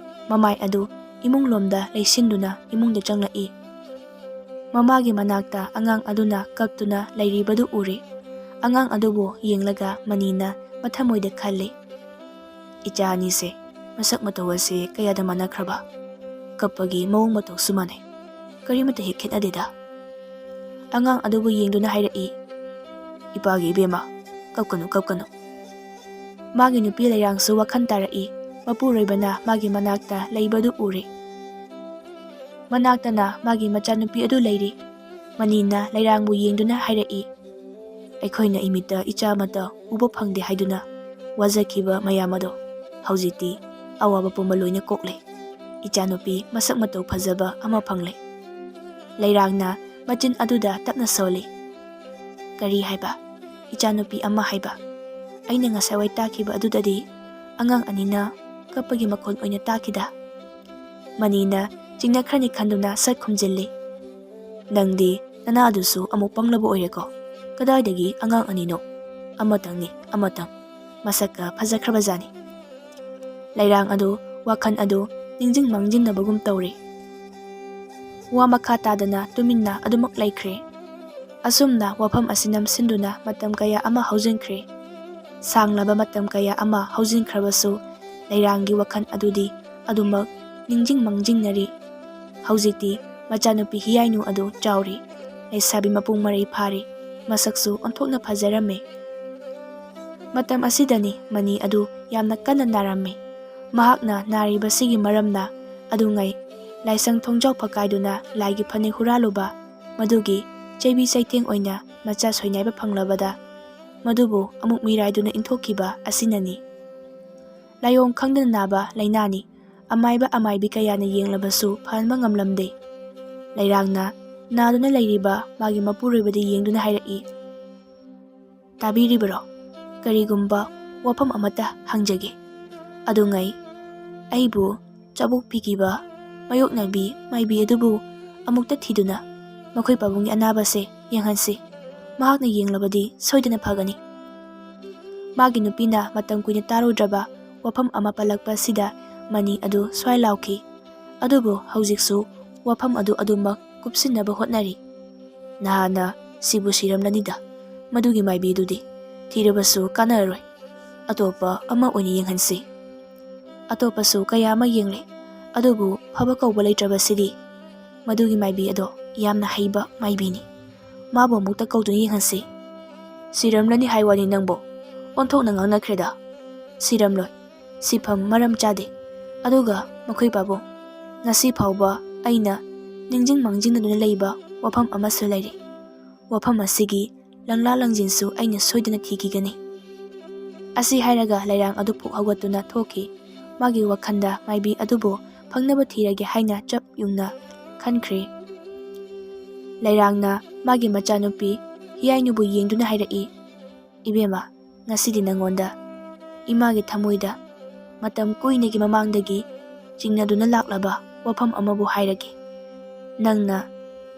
ꯃꯃꯥꯏ ꯑꯗꯨ ꯏꯃꯨꯡꯂꯣꯝꯗ ꯂꯩꯁꯤꯟꯗꯨꯅ ꯏꯃꯨꯡꯗ ꯆꯪꯂꯛꯏ꯫ ꯃꯃꯥꯒꯤ ꯃꯅꯥꯛꯇ ꯑꯉꯥꯡ ꯑꯗꯨꯅ ꯀꯞꯇꯨꯅ ꯂꯩꯔꯤꯕꯗꯨ ꯎꯔꯦ꯫ ꯑꯉꯥꯡ ꯑꯗꯨꯕꯨ ꯌꯦꯡꯂꯒ ꯃꯅꯤꯅ ꯃꯊꯃꯣꯏꯗ ꯈꯜꯂꯤ, "ꯏꯆꯥ ꯑꯅꯤꯁꯦ ꯃꯁꯛ ꯃꯇꯧ ꯑꯁꯤ ꯀꯌꯥꯗ ꯃꯥꯟꯅꯈ꯭ꯔꯕ? ꯀꯞꯄꯒꯤ ꯃꯑꯣꯡ ꯃꯇꯧꯁꯨ ꯃꯥꯟꯅꯩ꯫ ꯀꯔꯤꯃꯠꯇ ꯍꯦꯛ ꯈꯦꯠꯅꯗꯦꯗ꯫" ꯑꯉꯥꯡ ꯑꯗꯨꯕꯨ ꯌꯦꯡꯗꯨꯅ ꯍꯥꯏꯔꯛꯏ, "ꯏꯄꯥꯒꯤ ꯏꯕꯦꯝꯃ, ꯀꯞꯀꯅꯨ, ꯀꯞꯀꯅꯨ꯫" ꯃꯥꯒꯤ ꯅꯨꯄꯤ ꯂꯩꯔꯥꯡꯁꯨ ꯋꯥꯈꯜ ꯇꯥꯔꯛꯏ꯫ ꯃꯄꯨꯔꯣꯏꯕꯅ ꯃꯥꯒꯤ ꯃꯅꯥꯛꯇ ꯂꯩꯕꯗꯨ ꯎꯔꯦ꯫ ꯃꯅꯥꯛꯇꯅ ꯃꯥꯒꯤ ꯃꯆꯥꯅꯨꯄꯤ ꯑꯗꯨ ꯂꯩꯔꯤ꯫ ꯃꯅꯤꯅ ꯂꯩꯔꯥꯡꯕꯨ ꯌꯦꯡꯗꯨꯅ ꯍꯥꯏꯔꯛꯏ, "ꯑꯩꯈꯣꯏꯅ ꯏꯃꯤꯠꯇ ꯏꯆꯥ ꯑꯃꯠꯇ ꯎꯕ ꯐꯪꯗꯦ ꯍꯥꯏꯗꯨꯅ ꯋꯥꯖꯈꯤꯕ ꯃꯌꯥꯝ ꯑꯗꯣ ꯍꯧꯖꯤꯛꯇꯤ ꯑꯋꯥꯕ ꯄꯨꯝꯕ ꯂꯣꯏꯅ ꯀꯣꯛꯂꯦ꯫ ꯏꯆꯥꯅꯨꯄꯤ ꯃꯁꯛ ꯃꯇꯧ ꯐꯖꯕ ꯑꯃ ꯐꯪꯂꯦ꯫ ꯂꯩꯔꯥꯡꯅ ꯃꯆꯤꯟ ꯑꯗꯨꯗ ꯇꯞꯅ ꯁꯣꯜꯂꯤ꯫ "ꯀꯔꯤ ꯍꯥꯏꯕ? ꯏꯆꯥꯅꯨꯄꯤ ꯑꯃ ꯍꯥꯏꯕ? ꯑꯩꯅ ꯉꯁꯥꯏꯋꯥꯏ ꯇꯥꯈꯤꯕ ꯑꯗꯨꯗꯗꯤ ꯑꯉꯥꯡ ꯑꯅꯤꯅ ꯀꯞꯄꯒꯤ ꯃꯈꯣꯟ ꯑꯣꯏꯅ ꯇꯥꯈꯤꯗ?" ꯃꯅꯤꯅ ꯆꯤꯡꯅꯈ꯭ꯔꯅꯤ ꯈꯟꯗꯨꯅ ꯁꯠ ꯈꯨꯝꯖꯤꯜꯂꯤ꯫ "ꯅꯪꯗꯤ ꯅꯅꯥ ꯑꯗꯨꯁꯨ ꯑꯃꯨꯛ ꯄꯪꯂꯕ ꯑꯣꯏꯔꯦꯀꯣ꯫ ꯀꯗꯥꯏꯗꯒꯤ ꯑꯉꯥꯡ ꯑꯅꯤꯅꯣ? ꯑꯃꯇꯪꯅꯤ, ꯑꯃꯇꯪ꯫ ꯃꯁꯛꯀ ꯐꯖꯈ꯭ꯔꯕꯖꯥꯠꯅꯤ꯫" ꯂꯩꯔꯥꯡ ꯑꯗꯨ, ꯋꯥꯈꯜ ꯑꯗꯨ ꯅꯤꯡꯁꯤꯡ ꯃꯥꯡꯖꯤꯟꯅꯕꯒꯨꯝ ꯇꯧꯔꯦ꯫ ꯋꯥ ꯃꯈꯥ ꯇꯥꯗꯅ ꯇꯨꯃꯤꯟꯅ ꯑꯗꯨꯃꯛ ꯂꯩꯈ꯭ꯔꯦ꯫ ꯑꯁꯨꯝꯅ ꯋꯥꯐꯝ ꯑꯁꯤ ꯅꯝꯁꯤꯟꯗꯨꯅ ꯃꯇꯝ ꯀꯌꯥ ꯑꯃ ꯍꯧꯖꯤꯟꯈ꯭ꯔꯦ꯫ ꯁꯥꯡꯂꯕ ꯃꯇꯝ ꯀꯌꯥ ꯑꯃ ꯍꯧꯖꯤꯟꯈ꯭ꯔꯕꯁꯨ ꯂꯩꯔꯥꯡꯒꯤ ꯋꯥꯈꯜ ꯑꯗꯨꯗꯤ ꯑꯗꯨꯃꯛ ꯅꯤꯡꯁꯤꯡ ꯃꯥꯡꯖꯤꯟꯅꯔꯤ꯫ ꯍꯧꯖꯤꯛꯇꯤ ꯃꯆꯥꯅꯨꯄꯤ ꯍꯤꯌꯥꯏꯅꯨ ꯑꯗꯨ ꯆꯥꯎꯔꯦ, ꯂꯩꯁꯥꯕꯤ ꯃꯄꯨꯡ ꯃꯔꯩ ꯐꯥꯔꯦ, ꯃꯁꯛꯁꯨ ꯑꯣꯟꯊꯣꯛꯅ ꯐꯖꯔꯝꯃꯦ꯫ ꯃꯇꯝ ꯑꯁꯤꯗꯅꯤ ꯃꯅꯤ ꯑꯗꯨ ꯌꯥꯝꯅ ꯀꯟꯅ ꯅꯥꯔꯝꯃꯤ꯫ ꯃꯍꯥꯛꯅ ꯅꯥꯔꯤꯕꯁꯤꯒꯤ ꯃꯔꯝꯅ ꯑꯗꯨꯉꯩ ꯂꯥꯏꯁꯪ ꯊꯣꯡꯖꯥꯎ ꯐꯛꯀꯥꯏꯗꯨꯅ ꯂꯥꯏꯒꯤ ꯐꯅꯦꯛ ꯍꯨꯔꯥꯜꯂꯨꯕ, ꯃꯗꯨꯒꯤ ꯆꯩꯕꯤ ꯆꯩꯊꯦꯡ ꯑꯣꯏꯅ ꯃꯆꯥ ꯁꯣꯏꯅꯥꯏꯕ ꯐꯪꯂꯕꯗ ꯃꯗꯨꯕꯨ ꯑꯃꯨꯛ ꯃꯤꯔꯥꯏꯗꯨꯅ ꯏꯟꯊꯣꯛꯈꯤꯕ ꯑꯁꯤꯅꯅꯤ꯫ ꯂꯥꯏꯑꯣꯡ ꯈꯪꯗꯅ ꯅꯥꯕ ꯂꯥꯏꯅꯥꯅꯤ꯫ ꯑꯃꯥꯏꯕ ꯑꯃꯥꯏꯕꯤ ꯀꯌꯥꯅ ꯌꯦꯡꯂꯕꯁꯨ ꯐꯍꯟꯕ ꯉꯝꯂꯝꯗꯦ꯫ ꯂꯩꯔꯥꯡꯅ ꯅꯥꯗꯨꯅ ꯂꯩꯔꯤꯕ ꯃꯥꯒꯤ ꯃꯄꯨꯔꯣꯏꯕꯗ ꯌꯦꯡꯗꯨꯅ ꯍꯥꯏꯔꯛꯏ, "ꯇꯥꯕꯤꯔꯤꯕꯔꯣ? ꯀꯔꯤꯒꯨꯝꯕ ꯋꯥꯐꯝ ꯑꯃꯠꯇ ꯍꯪꯖꯒꯦ꯫ ꯑꯗꯨꯉꯩ ꯑꯩꯕꯨ ꯆꯥꯕꯣꯛ ꯄꯤꯈꯤꯕ ꯃꯥꯌꯣꯛꯅꯕꯤ ꯃꯥꯏꯕꯤ ꯑꯗꯨꯕꯨ ꯑꯃꯨꯛꯇ ꯊꯤꯗꯨꯅ ꯃꯈꯣꯏ ꯄꯥꯕꯨꯡꯒꯤ ꯑꯅꯥꯕꯁꯦ ꯌꯦꯡꯍꯟꯁꯤ꯫ ꯃꯍꯥꯛꯅ ꯌꯦꯡꯂꯕꯗꯤ ꯁꯣꯏꯗꯅ ꯐꯒꯅꯤ꯫" ꯃꯥꯒꯤ ꯅꯨꯄꯤꯅ ꯃꯇꯝ ꯀꯨꯏꯅ ꯇꯥꯔꯨꯗ꯭ꯔꯕ ꯋꯥꯐꯝ ꯑꯃ ꯄꯜꯂꯛꯄ ꯑꯁꯤꯗ ꯃꯅꯤ ꯑꯗꯨ ꯁ꯭ꯋꯥꯏ ꯂꯥꯎꯈꯤ꯫ ꯑꯗꯨꯕꯨ ꯍꯧꯖꯤꯛꯁꯨ ꯋꯥꯐꯝ ꯑꯗꯨ ꯑꯗꯨꯃꯛ ꯀꯨꯞꯁꯤꯟꯅꯕ ꯍꯣꯠꯅꯔꯤ꯫ "ꯅꯍꯥꯟꯅ ꯁꯤꯕꯨ ꯁꯤꯔꯝꯂꯅꯤꯗ, ꯃꯗꯨꯒꯤ ꯃꯥꯏꯕꯤꯗꯨꯗꯤ꯫ ꯊꯤꯔꯕꯁꯨ ꯀꯥꯟꯅꯔꯔꯣꯏ꯫ ꯑꯇꯣꯞꯄ ꯑꯃ ꯑꯣꯏꯅ ꯌꯦꯡꯍꯟꯁꯤ꯫" ꯑꯇꯣꯞꯄꯁꯨ ꯀꯌꯥ ꯑꯃ ꯌꯦꯡꯂꯦ, ꯑꯗꯨꯕꯨ ꯐꯕ ꯀꯧꯕ ꯂꯩꯇ꯭ꯔꯕꯁꯤꯗꯤ꯫ ꯃꯗꯨꯒꯤ ꯃꯥꯏꯕꯤ ꯑꯗꯣ ꯌꯥꯝꯅ ꯍꯩꯕ ꯃꯥꯏꯕꯤꯅꯤ꯫ ꯃꯥꯕꯨ ꯑꯃꯨꯛꯇ ꯀꯧꯗꯨꯅ ꯌꯦꯡꯍꯟꯁꯤ꯫ "ꯁꯤꯔꯝꯂꯅꯤ ꯍꯥꯏ ꯋꯥꯅꯤ ꯅꯪꯕꯨ꯫ ꯑꯣꯟꯊꯣꯛꯅ ꯉꯥꯡꯅꯈ꯭ꯔꯦꯗ꯫ ꯁꯤꯔꯝꯂꯣꯏ꯫ ꯁꯤꯐꯝ ꯃꯔꯝ ꯆꯥꯗꯦ꯫ ꯑꯗꯨꯒ ꯃꯈꯣꯏ ꯄꯥꯕꯨꯡ, ꯉꯁꯤ ꯐꯥꯎꯕ ꯑꯩꯅ ꯅꯤꯡꯁꯤꯡ ꯃꯥꯡꯖꯤꯟꯅꯗꯨꯅ ꯂꯩꯕ ꯋꯥꯐꯝ ꯑꯃꯁꯨ ꯂꯩꯔꯤ꯫ ꯋꯥꯐꯝ ꯑꯁꯤꯒꯤ ꯂꯪꯂꯥ ꯂꯪꯖꯤꯟꯁꯨ ꯑꯩꯅ ꯁꯣꯏꯗꯅ ꯊꯤꯈꯤꯒꯅꯤ꯫" ꯑꯁꯤ ꯍꯥꯏꯔꯒ ꯂꯩꯔꯥꯡ ꯑꯗꯨ ꯐꯨꯛ ꯍꯧꯒꯠꯇꯨꯅ ꯊꯣꯛꯈꯤ꯫ ꯃꯥꯒꯤ ꯋꯥꯈꯜꯗ ꯃꯥꯏꯕꯤ ꯑꯗꯨꯕꯨ ꯐꯪꯅꯕ ꯊꯤꯔꯒꯦ ꯍꯥꯏꯅ ꯆꯞ ꯌꯨꯡꯅ ꯈꯟꯈ꯭ꯔꯦ꯫ ꯂꯩꯔꯥꯡꯅ ꯃꯥꯒꯤ ꯃꯆꯥꯅꯨꯄꯤ ꯍꯤꯌꯥꯏꯅꯨꯕꯨ ꯌꯦꯡꯗꯨꯅ ꯍꯥꯏꯔꯛꯏ, "ꯏꯕꯦꯝꯃ, ꯉꯁꯤꯗꯤ ꯅꯪꯉꯣꯟꯗ ꯏꯃꯥꯒꯤ ꯊꯃꯣꯏꯗ ꯃꯇꯝ ꯀꯨꯏꯅꯒꯤ ꯃꯃꯥꯡꯗꯒꯤ ꯆꯤꯡꯅꯗꯨꯅ ꯂꯥꯛꯂꯕ ꯋꯥꯐꯝ ꯑꯃꯕꯨ ꯍꯥꯏꯔꯒꯦ꯫ ꯅꯪꯅ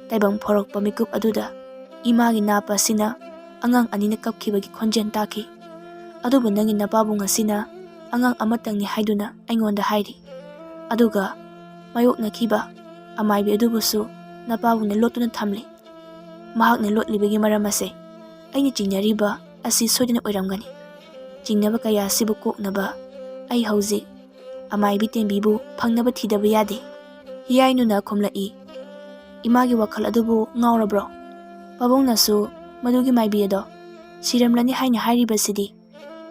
ꯇꯥꯏꯕꯪ ꯐꯥꯎꯔꯛꯄ ꯃꯤꯀꯨꯞ ꯑꯗꯨꯗ ꯏꯃꯥꯒꯤ ꯅꯥꯞ ꯑꯁꯤꯅ ꯑꯉꯥꯡ ꯑꯅꯤꯅ ꯀꯞꯈꯤꯕꯒꯤ ꯈꯣꯟꯖꯦꯜ ꯇꯥꯈꯤ꯫ ꯑꯗꯨꯕꯨ ꯅꯪꯒꯤ ꯅꯄꯥꯕꯨꯡ ꯑꯁꯤꯅ ꯑꯉꯥꯡ ꯑꯃꯇꯪꯅꯤ ꯍꯥꯏꯗꯨꯅ ꯑꯩꯉꯣꯟꯗ ꯍꯥꯏꯔꯤ꯫ ꯑꯗꯨꯒ ꯃꯥꯌꯣꯛꯅꯈꯤꯕ ꯑꯃꯥꯏꯕꯤ ꯑꯗꯨꯕꯨꯁꯨ ꯅꯄꯥꯕꯨꯡꯅ ꯂꯣꯠꯇꯨꯅ ꯊꯝꯂꯤ꯫ ꯃꯍꯥꯛꯅ ꯂꯣꯠꯂꯤꯕꯒꯤ ꯃꯔꯝ ꯑꯁꯦ ꯑꯩꯅ ꯆꯤꯡꯅꯔꯤꯕ ꯑꯁꯤ ꯁꯣꯏꯗꯅ ꯑꯣꯏꯔꯝꯒꯅꯤ꯫ ꯆꯤꯡꯅꯕ ꯀꯌꯥ ꯑꯁꯤꯕꯨ ꯀꯣꯛꯅꯕ ꯑꯩ ꯍꯧꯖꯤꯛ ꯑꯃꯥꯏꯕꯤ ꯇꯦꯝꯕꯤꯕꯨ ꯐꯪꯅꯕ ꯊꯤꯗꯕ ꯌꯥꯗꯦ꯫" ꯍꯤꯌꯥꯏꯅꯨꯅ ꯈꯨꯝꯂꯛꯏ, "ꯏꯃꯥꯒꯤ ꯋꯥꯈꯜ ꯑꯗꯨꯕꯨ ꯉꯥꯎꯔꯕ꯭ꯔꯣ? ꯄꯥꯕꯨꯡꯅꯁꯨ ꯃꯗꯨꯒꯤ ꯃꯥꯏꯕꯤ ꯑꯗꯣ ꯁꯤꯔꯝꯂꯅꯤ ꯍꯥꯏꯅ ꯍꯥꯏꯔꯤꯕꯁꯤꯗꯤ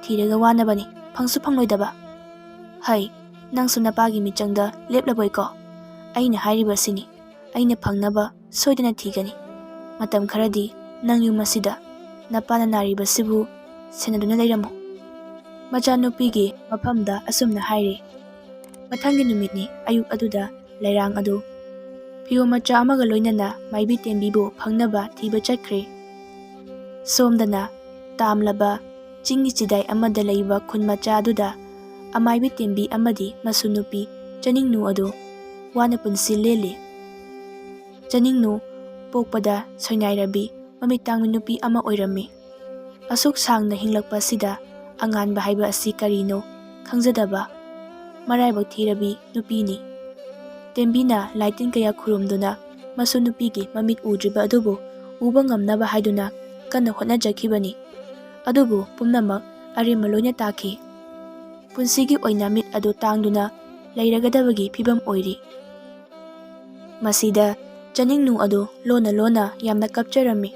ꯊꯤꯔꯒ ꯋꯥꯅꯕꯅꯤ, ꯐꯪꯁꯨ ꯐꯪꯂꯣꯏꯗꯕ꯫ ꯍꯩ, ꯅꯪꯁꯨ ꯅꯄꯥꯒꯤ ꯃꯤꯆꯪꯗ ꯂꯦꯞꯂꯕꯣꯏꯀꯣ? ꯑꯩꯅ ꯍꯥꯏꯔꯤꯕꯁꯤꯅꯤ, ꯑꯩꯅ ꯐꯪꯅꯕ ꯁꯣꯏꯗꯅ ꯊꯤꯒꯅꯤ꯫ ꯃꯇꯝ ꯈꯔꯗꯤ ꯅꯪ ꯌꯨꯝ ꯑꯁꯤꯗ ꯅꯄꯥꯅ ꯅꯥꯔꯤꯕꯁꯤꯕꯨ ꯁꯦꯟꯅꯗꯨꯅ ꯂꯩꯔꯝꯃꯨ꯫" ꯃꯆꯥꯅꯨꯄꯤꯒꯤ ꯃꯐꯝꯗ ꯑꯁꯨꯝꯅ ꯍꯥꯏꯔꯦ꯫ ꯃꯊꯪꯒꯤ ꯅꯨꯃꯤꯠꯅꯤ꯫ ꯑꯌꯨꯛ ꯑꯗꯨꯗ ꯂꯩꯔꯥꯡ ꯑꯗꯨ ꯐꯤꯑꯣ ꯃꯆꯥ ꯑꯃꯒ ꯂꯣꯏꯅꯅ ꯃꯥꯏꯕꯤ ꯇꯦꯝꯕꯤꯕꯨ ꯐꯪꯅꯕ ꯊꯤꯕ ꯆꯠꯈ꯭ꯔꯦ꯫ ꯁꯣꯝꯗꯅ ꯇꯥꯝꯂꯕ ꯆꯤꯡꯒꯤ ꯆꯤꯗꯥꯏ ꯑꯃꯗ ꯂꯩꯕ ꯈꯨꯟ ꯃꯆꯥ ꯑꯗꯨꯗ ꯑꯃꯥꯏꯕꯤ ꯇꯦꯝꯕꯤ ꯑꯃꯗꯤ ꯃꯁꯨ ꯅꯨꯄꯤ ꯆꯅꯤꯡꯅꯨ ꯑꯗꯨ ꯋꯥꯅ ꯄꯨꯟꯁꯤ ꯂꯦꯜꯂꯤ꯫ ꯆꯅꯤꯡꯅꯨ ꯄꯣꯛꯄꯗ ꯁꯣꯏꯅꯥꯏꯔꯕꯤ ꯃꯃꯤꯠ ꯇꯥꯡꯕꯤ ꯅꯨꯄꯤ ꯑꯃ ꯑꯣꯏꯔꯝꯃꯤ꯫ ꯑꯁꯨꯛ ꯁꯥꯡꯅ ꯍꯤꯡꯂꯛꯄ ꯑꯁꯤꯗ ꯑꯉꯥꯟꯕ ꯍꯥꯏꯕ ꯑꯁꯤ ꯀꯔꯤꯅꯣ ꯈꯪꯖꯗꯕ ꯃꯔꯥꯏꯕꯛ ꯊꯤꯔꯕꯤ ꯅꯨꯄꯤꯅꯤ꯫ ꯇꯦꯝꯕꯤꯅ ꯂꯥꯏꯇꯤꯟ ꯀꯌꯥ ꯈꯨꯔꯨꯝꯗꯨꯅ ꯃꯁꯨ ꯅꯨꯄꯤꯒꯤ ꯃꯃꯤꯠ ꯎꯗ꯭ꯔꯤꯕ ꯑꯗꯨꯕꯨ ꯎꯕ ꯉꯝꯅꯕ ꯍꯥꯏꯗꯨꯅ ꯀꯟꯅ ꯍꯣꯠꯅꯖꯈꯤꯕꯅꯤ꯫ ꯑꯗꯨꯕꯨ ꯄꯨꯝꯅꯃꯛ ꯑꯔꯦꯝꯕ ꯂꯣꯏꯅ ꯇꯥꯈꯤ꯫ ꯄꯨꯟꯁꯤꯒꯤ ꯑꯣꯏꯅ ꯃꯤꯠ ꯑꯗꯨ ꯇꯥꯡꯗꯨꯅ ꯂꯩꯔꯒꯗꯕꯒꯤ ꯐꯤꯕꯝ ꯑꯣꯏꯔꯤ꯫ ꯃꯁꯤꯗ ꯆꯅꯤꯡꯅꯨ ꯑꯗꯨ ꯂꯣꯟꯅ ꯂꯣꯟꯅ ꯌꯥꯝꯅ ꯀꯞꯆꯔꯝꯃꯤ꯫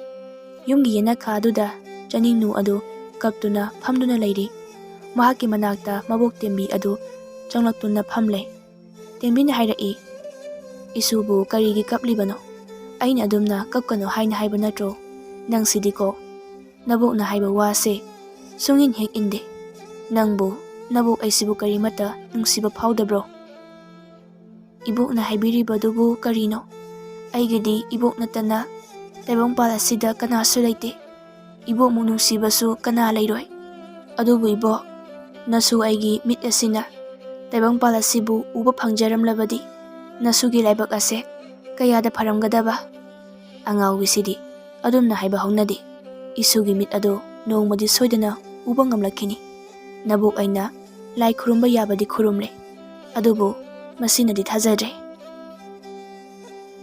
ꯌꯨꯝꯒꯤ ꯌꯦꯅꯈꯥ ꯑꯗꯨꯗ ꯆꯅꯤꯡꯅꯨ ꯑꯗꯨ ꯀꯞꯇꯨꯅ ꯐꯝꯗꯨꯅ ꯂꯩꯔꯤ꯫ ꯃꯍꯥꯛꯀꯤ ꯃꯅꯥꯛꯇ ꯃꯕꯣꯛ ꯇꯦꯝꯕꯤ ꯑꯗꯨ ꯆꯪꯂꯛꯇꯨꯅ ꯐꯝꯂꯦ꯫ ꯇꯦꯝꯕꯤꯅ ꯍꯥꯏꯔꯛꯏ, "ꯏꯁꯨꯕꯨ ꯀꯔꯤꯒꯤ ꯀꯞꯂꯤꯕꯅꯣ? ꯑꯩꯅ ꯑꯗꯨꯝꯅ ꯀꯞꯀꯅꯨ ꯍꯥꯏꯅ ꯍꯥꯏꯕ ꯅꯠꯇ꯭ꯔꯣ? ꯅꯪꯁꯤꯗꯤꯀꯣ, ꯅꯕꯣꯛꯅ ꯍꯥꯏꯕ ꯋꯥꯁꯦ ꯁꯨꯡꯏꯟ ꯍꯦꯛ ꯏꯟꯗꯦ꯫ ꯅꯪꯕꯨ ꯅꯕꯣꯛ ꯑꯩꯁꯤꯕꯨ ꯀꯔꯤꯃꯠꯇ ꯅꯨꯡꯁꯤꯕ ꯐꯥꯎꯗꯕ꯭ꯔꯣ?" "ꯏꯕꯣꯛꯅ ꯍꯥꯏꯕꯤꯔꯤꯕꯗꯨꯕꯨ ꯀꯔꯤꯅꯣ? ꯑꯩꯒꯤꯗꯤ ꯏꯕꯣꯛ ꯅꯠꯇꯅ ꯇꯥꯏꯕꯪꯄꯥꯜ ꯑꯁꯤꯗ ꯀꯅꯥꯁꯨ ꯂꯩꯇꯦ꯫ ꯏꯕꯣꯛꯃꯨꯛ ꯅꯨꯡꯁꯤꯕꯁꯨ ꯀꯅꯥ ꯂꯩꯔꯣꯏ꯫ ꯑꯗꯨꯕꯨ ꯏꯕꯣꯛ, ꯅꯁꯨ ꯑꯩꯒꯤ ꯃꯤꯠ ꯑꯁꯤꯅ ꯇꯥꯏꯕꯪꯄꯥꯜ ꯑꯁꯤꯕꯨ ꯎꯕ ꯐꯪꯖꯔꯝꯂꯕꯗꯤ ꯅꯁꯨꯒꯤ ꯂꯥꯏꯕꯛ ꯑꯁꯦ ꯀꯌꯥꯗ ꯐꯔꯝꯒꯗꯕ?" ꯑꯉꯥꯎꯕꯤꯁꯤꯗꯤ ꯑꯗꯨꯝꯅ ꯍꯥꯏꯕ ꯍꯧꯅꯗꯦ꯫ "ꯏꯁꯨꯒꯤ ꯃꯤꯠ ꯑꯗꯨ ꯅꯣꯡꯃꯗꯤ ꯁꯣꯏꯗꯅ ꯎꯕ ꯉꯝꯂꯛꯈꯤꯅꯤ꯫ ꯅꯕꯣꯛ ꯑꯩꯅ ꯂꯥꯏ ꯈꯨꯔꯨꯝꯕ ꯌꯥꯕꯗꯤ ꯈꯨꯔꯨꯝꯂꯦ, ꯑꯗꯨꯕꯨ ꯃꯁꯤꯅꯗꯤ ꯊꯥꯖꯗ꯭ꯔꯦ꯫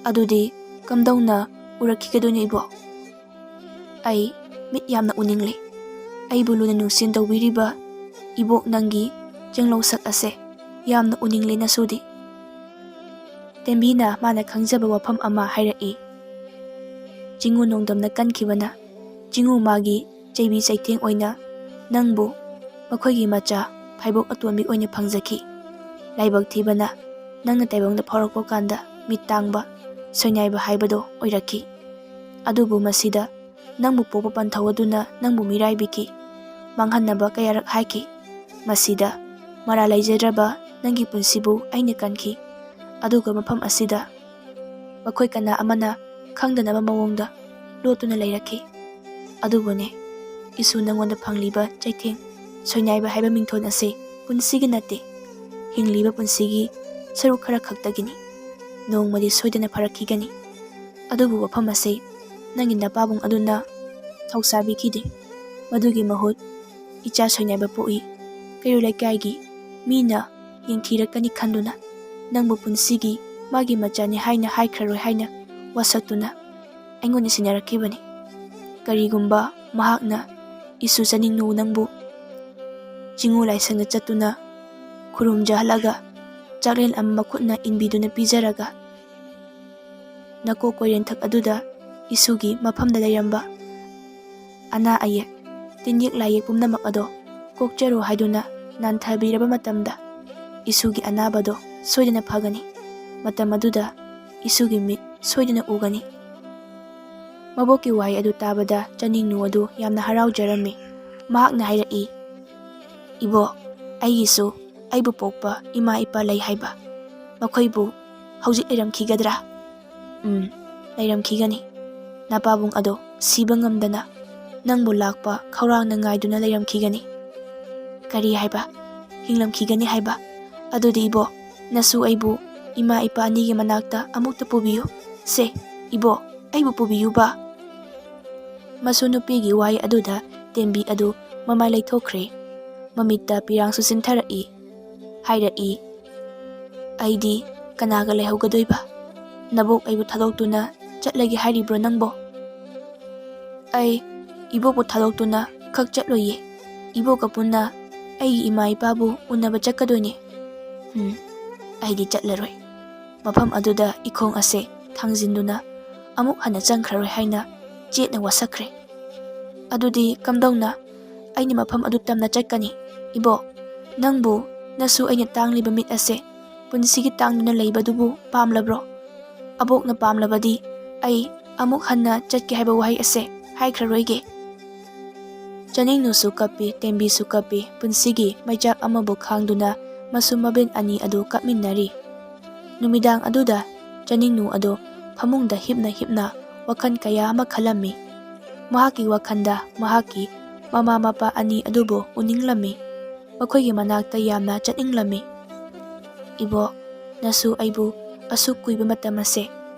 ꯑꯗꯨꯗꯤ ꯀꯝꯗꯧꯅ ꯎꯔꯛꯈꯤꯒꯗꯣꯏꯅꯣ ꯏꯕꯣꯛ? ꯑꯩ ꯃꯤꯠ ꯌꯥꯝꯅ ꯎꯅꯤꯡꯂꯦ꯫ ꯑꯩꯕꯨ ꯂꯨꯅ ꯅꯨꯡꯁꯦꯟ ꯇꯧꯕꯤꯔꯤꯕ ꯏꯕꯣꯛ ꯅꯪꯒꯤ ꯆꯦꯡꯂꯧ ꯁꯛ ꯑꯁꯦ ꯌꯥꯝꯅ ꯎꯅꯤꯡꯂꯦ ꯅꯁꯨꯗꯤ꯫" ꯇꯦꯝꯕꯤꯅ ꯃꯥꯅ ꯈꯪꯖꯕ ꯋꯥꯐꯝ ꯑꯃ ꯍꯥꯏꯔꯛꯏ꯫ ꯆꯤꯡꯉꯨ ꯅꯣꯡꯗꯝꯅ ꯀꯟꯈꯤꯕꯅ ꯆꯤꯡꯉꯨ ꯃꯥꯒꯤ ꯆꯩꯕꯤ ꯆꯩꯊꯦꯡ ꯑꯣꯏꯅ ꯅꯪꯕꯨ ꯃꯈꯣꯏꯒꯤ ꯃꯆꯥ ꯐꯥꯏꯕꯣꯛ ꯑꯇꯣꯟꯕꯤ ꯑꯣꯏꯅ ꯐꯪꯖꯈꯤ꯫ ꯂꯥꯏꯕꯛ ꯊꯤꯕꯅ ꯅꯪꯅ ꯇꯥꯏꯕꯪꯗ ꯐꯥꯎꯔꯛꯄ ꯀꯥꯟꯗ ꯃꯤꯠ ꯇꯥꯡꯕ, ꯁꯣꯏꯅꯥꯏꯕ ꯍꯥꯏꯕꯗꯣ ꯑꯣꯏꯔꯛꯈꯤ꯫ ꯑꯗꯨꯕꯨ ꯃꯁꯤꯗ ꯅꯪꯕꯨ ꯄꯣꯛꯄ ꯄꯟꯊꯧ ꯑꯗꯨꯅ ꯅꯪꯕꯨ ꯃꯤꯔꯥꯏꯕꯤꯈꯤ꯫ ꯃꯥꯡꯍꯟꯅꯕ ꯀꯌꯥꯔꯛ ꯍꯥꯏꯈꯤ꯫ ꯃꯁꯤꯗ ꯃꯔꯥ ꯂꯩꯖꯗ꯭ꯔꯕ ꯅꯪꯒꯤ ꯄꯨꯟꯁꯤꯕꯨ ꯑꯩꯅ ꯀꯟꯈꯤ꯫ ꯑꯗꯨꯒ ꯃꯐꯝ ꯑꯁꯤꯗ ꯃꯈꯣꯏ ꯀꯅꯥ ꯑꯃꯅ ꯈꯪꯗꯅꯕ ꯃꯑꯣꯡꯗ ꯂꯣꯠꯇꯨꯅ ꯂꯩꯔꯛꯈꯤ꯫ ꯑꯗꯨꯕꯨꯅꯦ, ꯏꯁꯨ ꯅꯪꯉꯣꯟꯗ ꯐꯪꯂꯤꯕ ꯆꯩꯊꯦꯡ, ꯁꯣꯏꯅꯥꯏꯕ ꯍꯥꯏꯕ ꯃꯤꯡꯊꯣꯟ ꯑꯁꯤ ꯄꯨꯟꯁꯤꯒꯤ ꯅꯠꯇꯦ, ꯍꯤꯡꯂꯤꯕ ꯄꯨꯟꯁꯤꯒꯤ ꯁꯔꯨꯛ ꯈꯔ ꯈꯛꯇꯒꯤꯅꯤ꯫ ꯅꯣꯡꯃꯗꯤ ꯁꯣꯏꯗꯅ ꯐꯔꯛꯈꯤꯒꯅꯤ꯫ ꯑꯗꯨꯕꯨ ꯋꯥꯐꯝ ꯑꯁꯤ ꯅꯪꯒꯤ ꯅꯄꯥꯕꯨꯡ ꯑꯗꯨꯅ ꯊꯧꯁꯥꯕꯤꯈꯤꯗꯦ꯫ ꯃꯗꯨꯒꯤ ꯃꯍꯨꯠ ꯏꯆꯥ ꯁꯣꯏꯅꯥꯏꯕ ꯄꯣꯛꯏ, ꯀꯩꯔꯣꯜ ꯂꯩꯀꯥꯏꯒꯤ ꯃꯤꯅ ꯌꯦꯡꯊꯤꯔꯛꯀꯅꯤ ꯈꯟꯗꯨꯅ ꯅꯪꯕꯨ ꯄꯨꯟꯁꯤꯒꯤ ꯃꯥꯒꯤ ꯃꯆꯥꯅꯤ ꯍꯥꯏꯅ ꯍꯥꯏꯈ꯭ꯔꯔꯣꯏ ꯍꯥꯏꯅ ꯋꯥꯁꯛꯇꯨꯅ ꯑꯩꯉꯣꯟꯗ ꯁꯤꯟꯅꯔꯛꯈꯤꯕꯅꯤ꯫ ꯀꯔꯤꯒꯨꯝꯕ ꯃꯍꯥꯛꯅ ꯏꯁꯨ ꯆꯅꯤꯡꯅꯨ ꯅꯪꯕꯨ ꯆꯤꯡꯉꯨ ꯂꯥꯏꯁꯪꯗ ꯆꯠꯇꯨꯅ ꯈꯨꯔꯨꯝꯖꯍꯜꯂꯒ ꯆꯥꯛꯂꯦꯟ ꯑꯃ ꯃꯈꯨꯠꯅ ꯏꯟꯕꯤꯗꯨꯅ ꯄꯤꯖꯔꯒ ꯅꯀꯣꯛ ꯀꯣꯏꯔꯦꯟꯊꯛ ꯑꯗꯨꯗ ꯏꯁꯨꯒꯤ ꯃꯐꯝꯗ ꯂꯩꯔꯝꯕ ꯑꯅꯥ ꯑꯌꯦꯛ, ꯇꯤꯟꯌꯦꯛ ꯂꯥꯏꯌꯦꯛ ꯄꯨꯝꯅꯃꯛ ꯑꯗꯣ ꯀꯣꯛꯆꯔꯣ ꯍꯥꯏꯗꯨꯅ ꯅꯥꯟꯊꯕꯤꯔꯕ ꯃꯇꯝꯗ ꯏꯁꯨꯒꯤ ꯑꯅꯥꯕꯗꯣ ꯁꯣꯏꯗꯅ ꯐꯒꯅꯤ꯫ ꯃꯇꯝ ꯑꯗꯨꯗ ꯏꯁꯨꯒꯤ ꯃꯤꯠ ꯁꯣꯏꯗꯅ ꯎꯒꯅꯤ꯫ ꯃꯕꯣꯛꯀꯤ ꯋꯥꯍꯩ ꯑꯗꯨ ꯇꯥꯕꯗ ꯆꯅꯤꯡꯅꯨ ꯑꯗꯨ ꯌꯥꯝꯅ ꯍꯔꯥꯎꯖꯔꯝꯃꯤ꯫ ꯃꯍꯥꯛꯅ ꯍꯥꯏꯔꯛꯏ, "ꯏꯕꯣꯛ, ꯑꯩꯒꯤꯁꯨ ꯑꯩꯕꯨ ꯄꯣꯛꯄ ꯏꯃꯥ ꯏꯄꯥ ꯂꯩ ꯍꯥꯏꯕ꯫ ꯑꯩꯈꯣꯏꯕꯨ ꯍꯧꯖꯤꯛ ꯂꯩꯔꯝꯈꯤꯒꯗ꯭ꯔꯥ? ꯎꯝ, ꯂꯩꯔꯝꯈꯤꯒꯅꯤ꯫ ꯅꯄꯥꯕꯨꯡ ꯑꯗꯣ ꯁꯤꯕ ꯉꯝꯗꯅ ꯅꯪꯕꯨ ꯂꯥꯛꯄ ꯈꯧꯔꯥꯡꯅ ꯉꯥꯏꯗꯨꯅ ꯂꯩꯔꯝꯈꯤꯒꯅꯤ꯫ ꯀꯔꯤ ꯍꯥꯏꯕ? ꯍꯤꯡꯂꯝꯈꯤꯒꯅꯤ ꯍꯥꯏꯕ? ꯑꯗꯨꯗꯤ ꯏꯕꯣ, ꯅꯁꯨ ꯑꯩꯕꯨ ꯏꯃꯥ ꯏꯄꯥ ꯑꯅꯤꯒꯤ ꯃꯅꯥꯛꯇ ꯑꯃꯨꯛꯇ ꯄꯨꯕꯤꯌꯨ꯫ ꯁꯦ, ꯏꯕꯣ, ꯑꯩꯕꯨ ꯄꯨꯕꯤꯌꯨꯕ꯫ ꯃꯁꯨ ꯅꯨꯄꯤꯒꯤ ꯋꯥꯍꯩ ꯑꯗꯨꯗ ꯇꯦꯝꯕꯤ ꯑꯗꯨ ꯃꯃꯥꯏ ꯂꯩꯊꯣꯛꯈ꯭ꯔꯦ꯫ ꯃꯃꯤꯠꯇ ꯄꯤꯔꯥꯡꯁꯨ ꯆꯤꯟꯊꯔꯛꯏ꯫ ꯍꯥꯏꯔꯛꯏ, "ꯑꯩꯗꯤ ꯀꯅꯥꯒ ꯂꯩꯍꯧꯒꯗꯣꯏꯕ? ꯅꯕꯣꯛ ꯑꯩꯕꯨ ꯊꯥꯗꯣꯛꯇꯨꯅ ꯆꯠꯂꯒꯦ ꯍꯥꯏꯔꯤꯕ꯭ꯔꯣ ꯅꯪꯕꯣ?" "ꯑꯩ ꯏꯕꯣꯛꯄꯨ ꯊꯥꯗꯣꯛꯇꯨꯅ ꯈꯛ ꯆꯠꯂꯣꯏꯌꯦ꯫ ꯏꯕꯣꯛꯀ ꯄꯨꯟꯅ ꯑꯩꯒꯤ ꯏꯃꯥ ꯏꯄꯥꯕꯨ ꯎꯅꯕ ꯆꯠꯀꯗꯣꯏꯅꯦ꯫ ꯎꯝ, ꯑꯩꯗꯤ ꯆꯠꯂꯔꯣꯏ꯫ ꯃꯐꯝ ꯑꯗꯨꯗ ꯏꯈꯣꯡ ꯑꯁꯦ ꯊꯥꯡꯖꯤꯟꯗꯨꯅ ꯑꯃꯨꯛ ꯍꯟꯅ ꯆꯪꯈ꯭ꯔꯔꯣꯏ" ꯍꯥꯏꯅ ꯆꯦꯠꯅ ꯋꯥꯁꯛꯈ꯭ꯔꯦ꯫ "ꯑꯗꯨꯗꯤ ꯀꯝꯗꯧꯅ ꯑꯩꯅ ꯃꯐꯝ ꯑꯗꯨ ꯇꯝꯅ ꯆꯠꯀꯅꯤ? ꯏꯕꯣꯛ, ꯅꯪꯕꯨ ꯅꯁꯨ ꯑꯩꯅ ꯇꯥꯡꯂꯤꯕ ꯃꯤꯠ ꯑꯁꯦ ꯄꯨꯟꯁꯤꯒꯤ ꯇꯥꯡꯗꯨꯅ ꯂꯩꯕꯗꯨꯕꯨ ꯄꯥꯝꯂꯕ꯭ꯔꯣ? ꯑꯕꯣꯛꯅ ꯄꯥꯝꯂꯕꯗꯤ ꯑꯩ ꯑꯃꯨꯛ ꯍꯟꯅ ꯆꯠꯀꯦ ꯍꯥꯏꯕ ꯋꯥꯍꯩ ꯑꯁꯦ ꯍꯥꯏꯈ꯭ꯔꯔꯣꯏꯒꯦ꯫" ꯆꯅꯤꯡꯅꯨꯁꯨ ꯀꯞꯄꯤ, ꯇꯦꯝꯕꯤꯁꯨ ꯀꯞꯄꯤ, ꯄꯨꯟꯁꯤꯒꯤ ꯃꯩꯆꯥꯛ ꯑꯃꯕꯨ ꯈꯥꯡꯗꯨꯅ ꯃꯁꯨ ꯃꯕꯦꯟ ꯑꯅꯤ ꯑꯗꯨ ꯀꯞꯃꯤꯟꯅꯔꯤ꯫ ꯅꯨꯃꯤꯗꯥꯡ ꯑꯗꯨꯗ ꯆꯅꯤꯡꯅꯨ ꯑꯗꯨ ꯐꯃꯨꯡꯗ ꯍꯤꯞꯅ ꯍꯤꯞꯅ ꯋꯥꯈꯜ ꯀꯌꯥ ꯑꯃ ꯈꯜꯂꯝꯃꯤ꯫ ꯃꯍꯥꯛꯀꯤ ꯋꯥꯈꯜꯗ ꯃꯍꯥꯛꯀꯤ ꯃꯃꯥ ꯃꯄꯥ ꯑꯅꯤ ꯑꯗꯨꯕꯨ ꯎꯅꯤꯡꯂꯝꯃꯤ꯫ ꯃꯈꯣꯏꯒꯤ ꯃꯅꯥꯛꯇ ꯌꯥꯝꯅ ꯆꯠꯅꯤꯡꯂꯝꯃꯤ꯫ "ꯏꯕꯣꯛ, ꯅꯁꯨ ꯑꯩꯕꯨ ꯑꯁꯨꯛ ꯀꯨꯏꯕ ꯃꯇꯝ ꯑꯁꯦ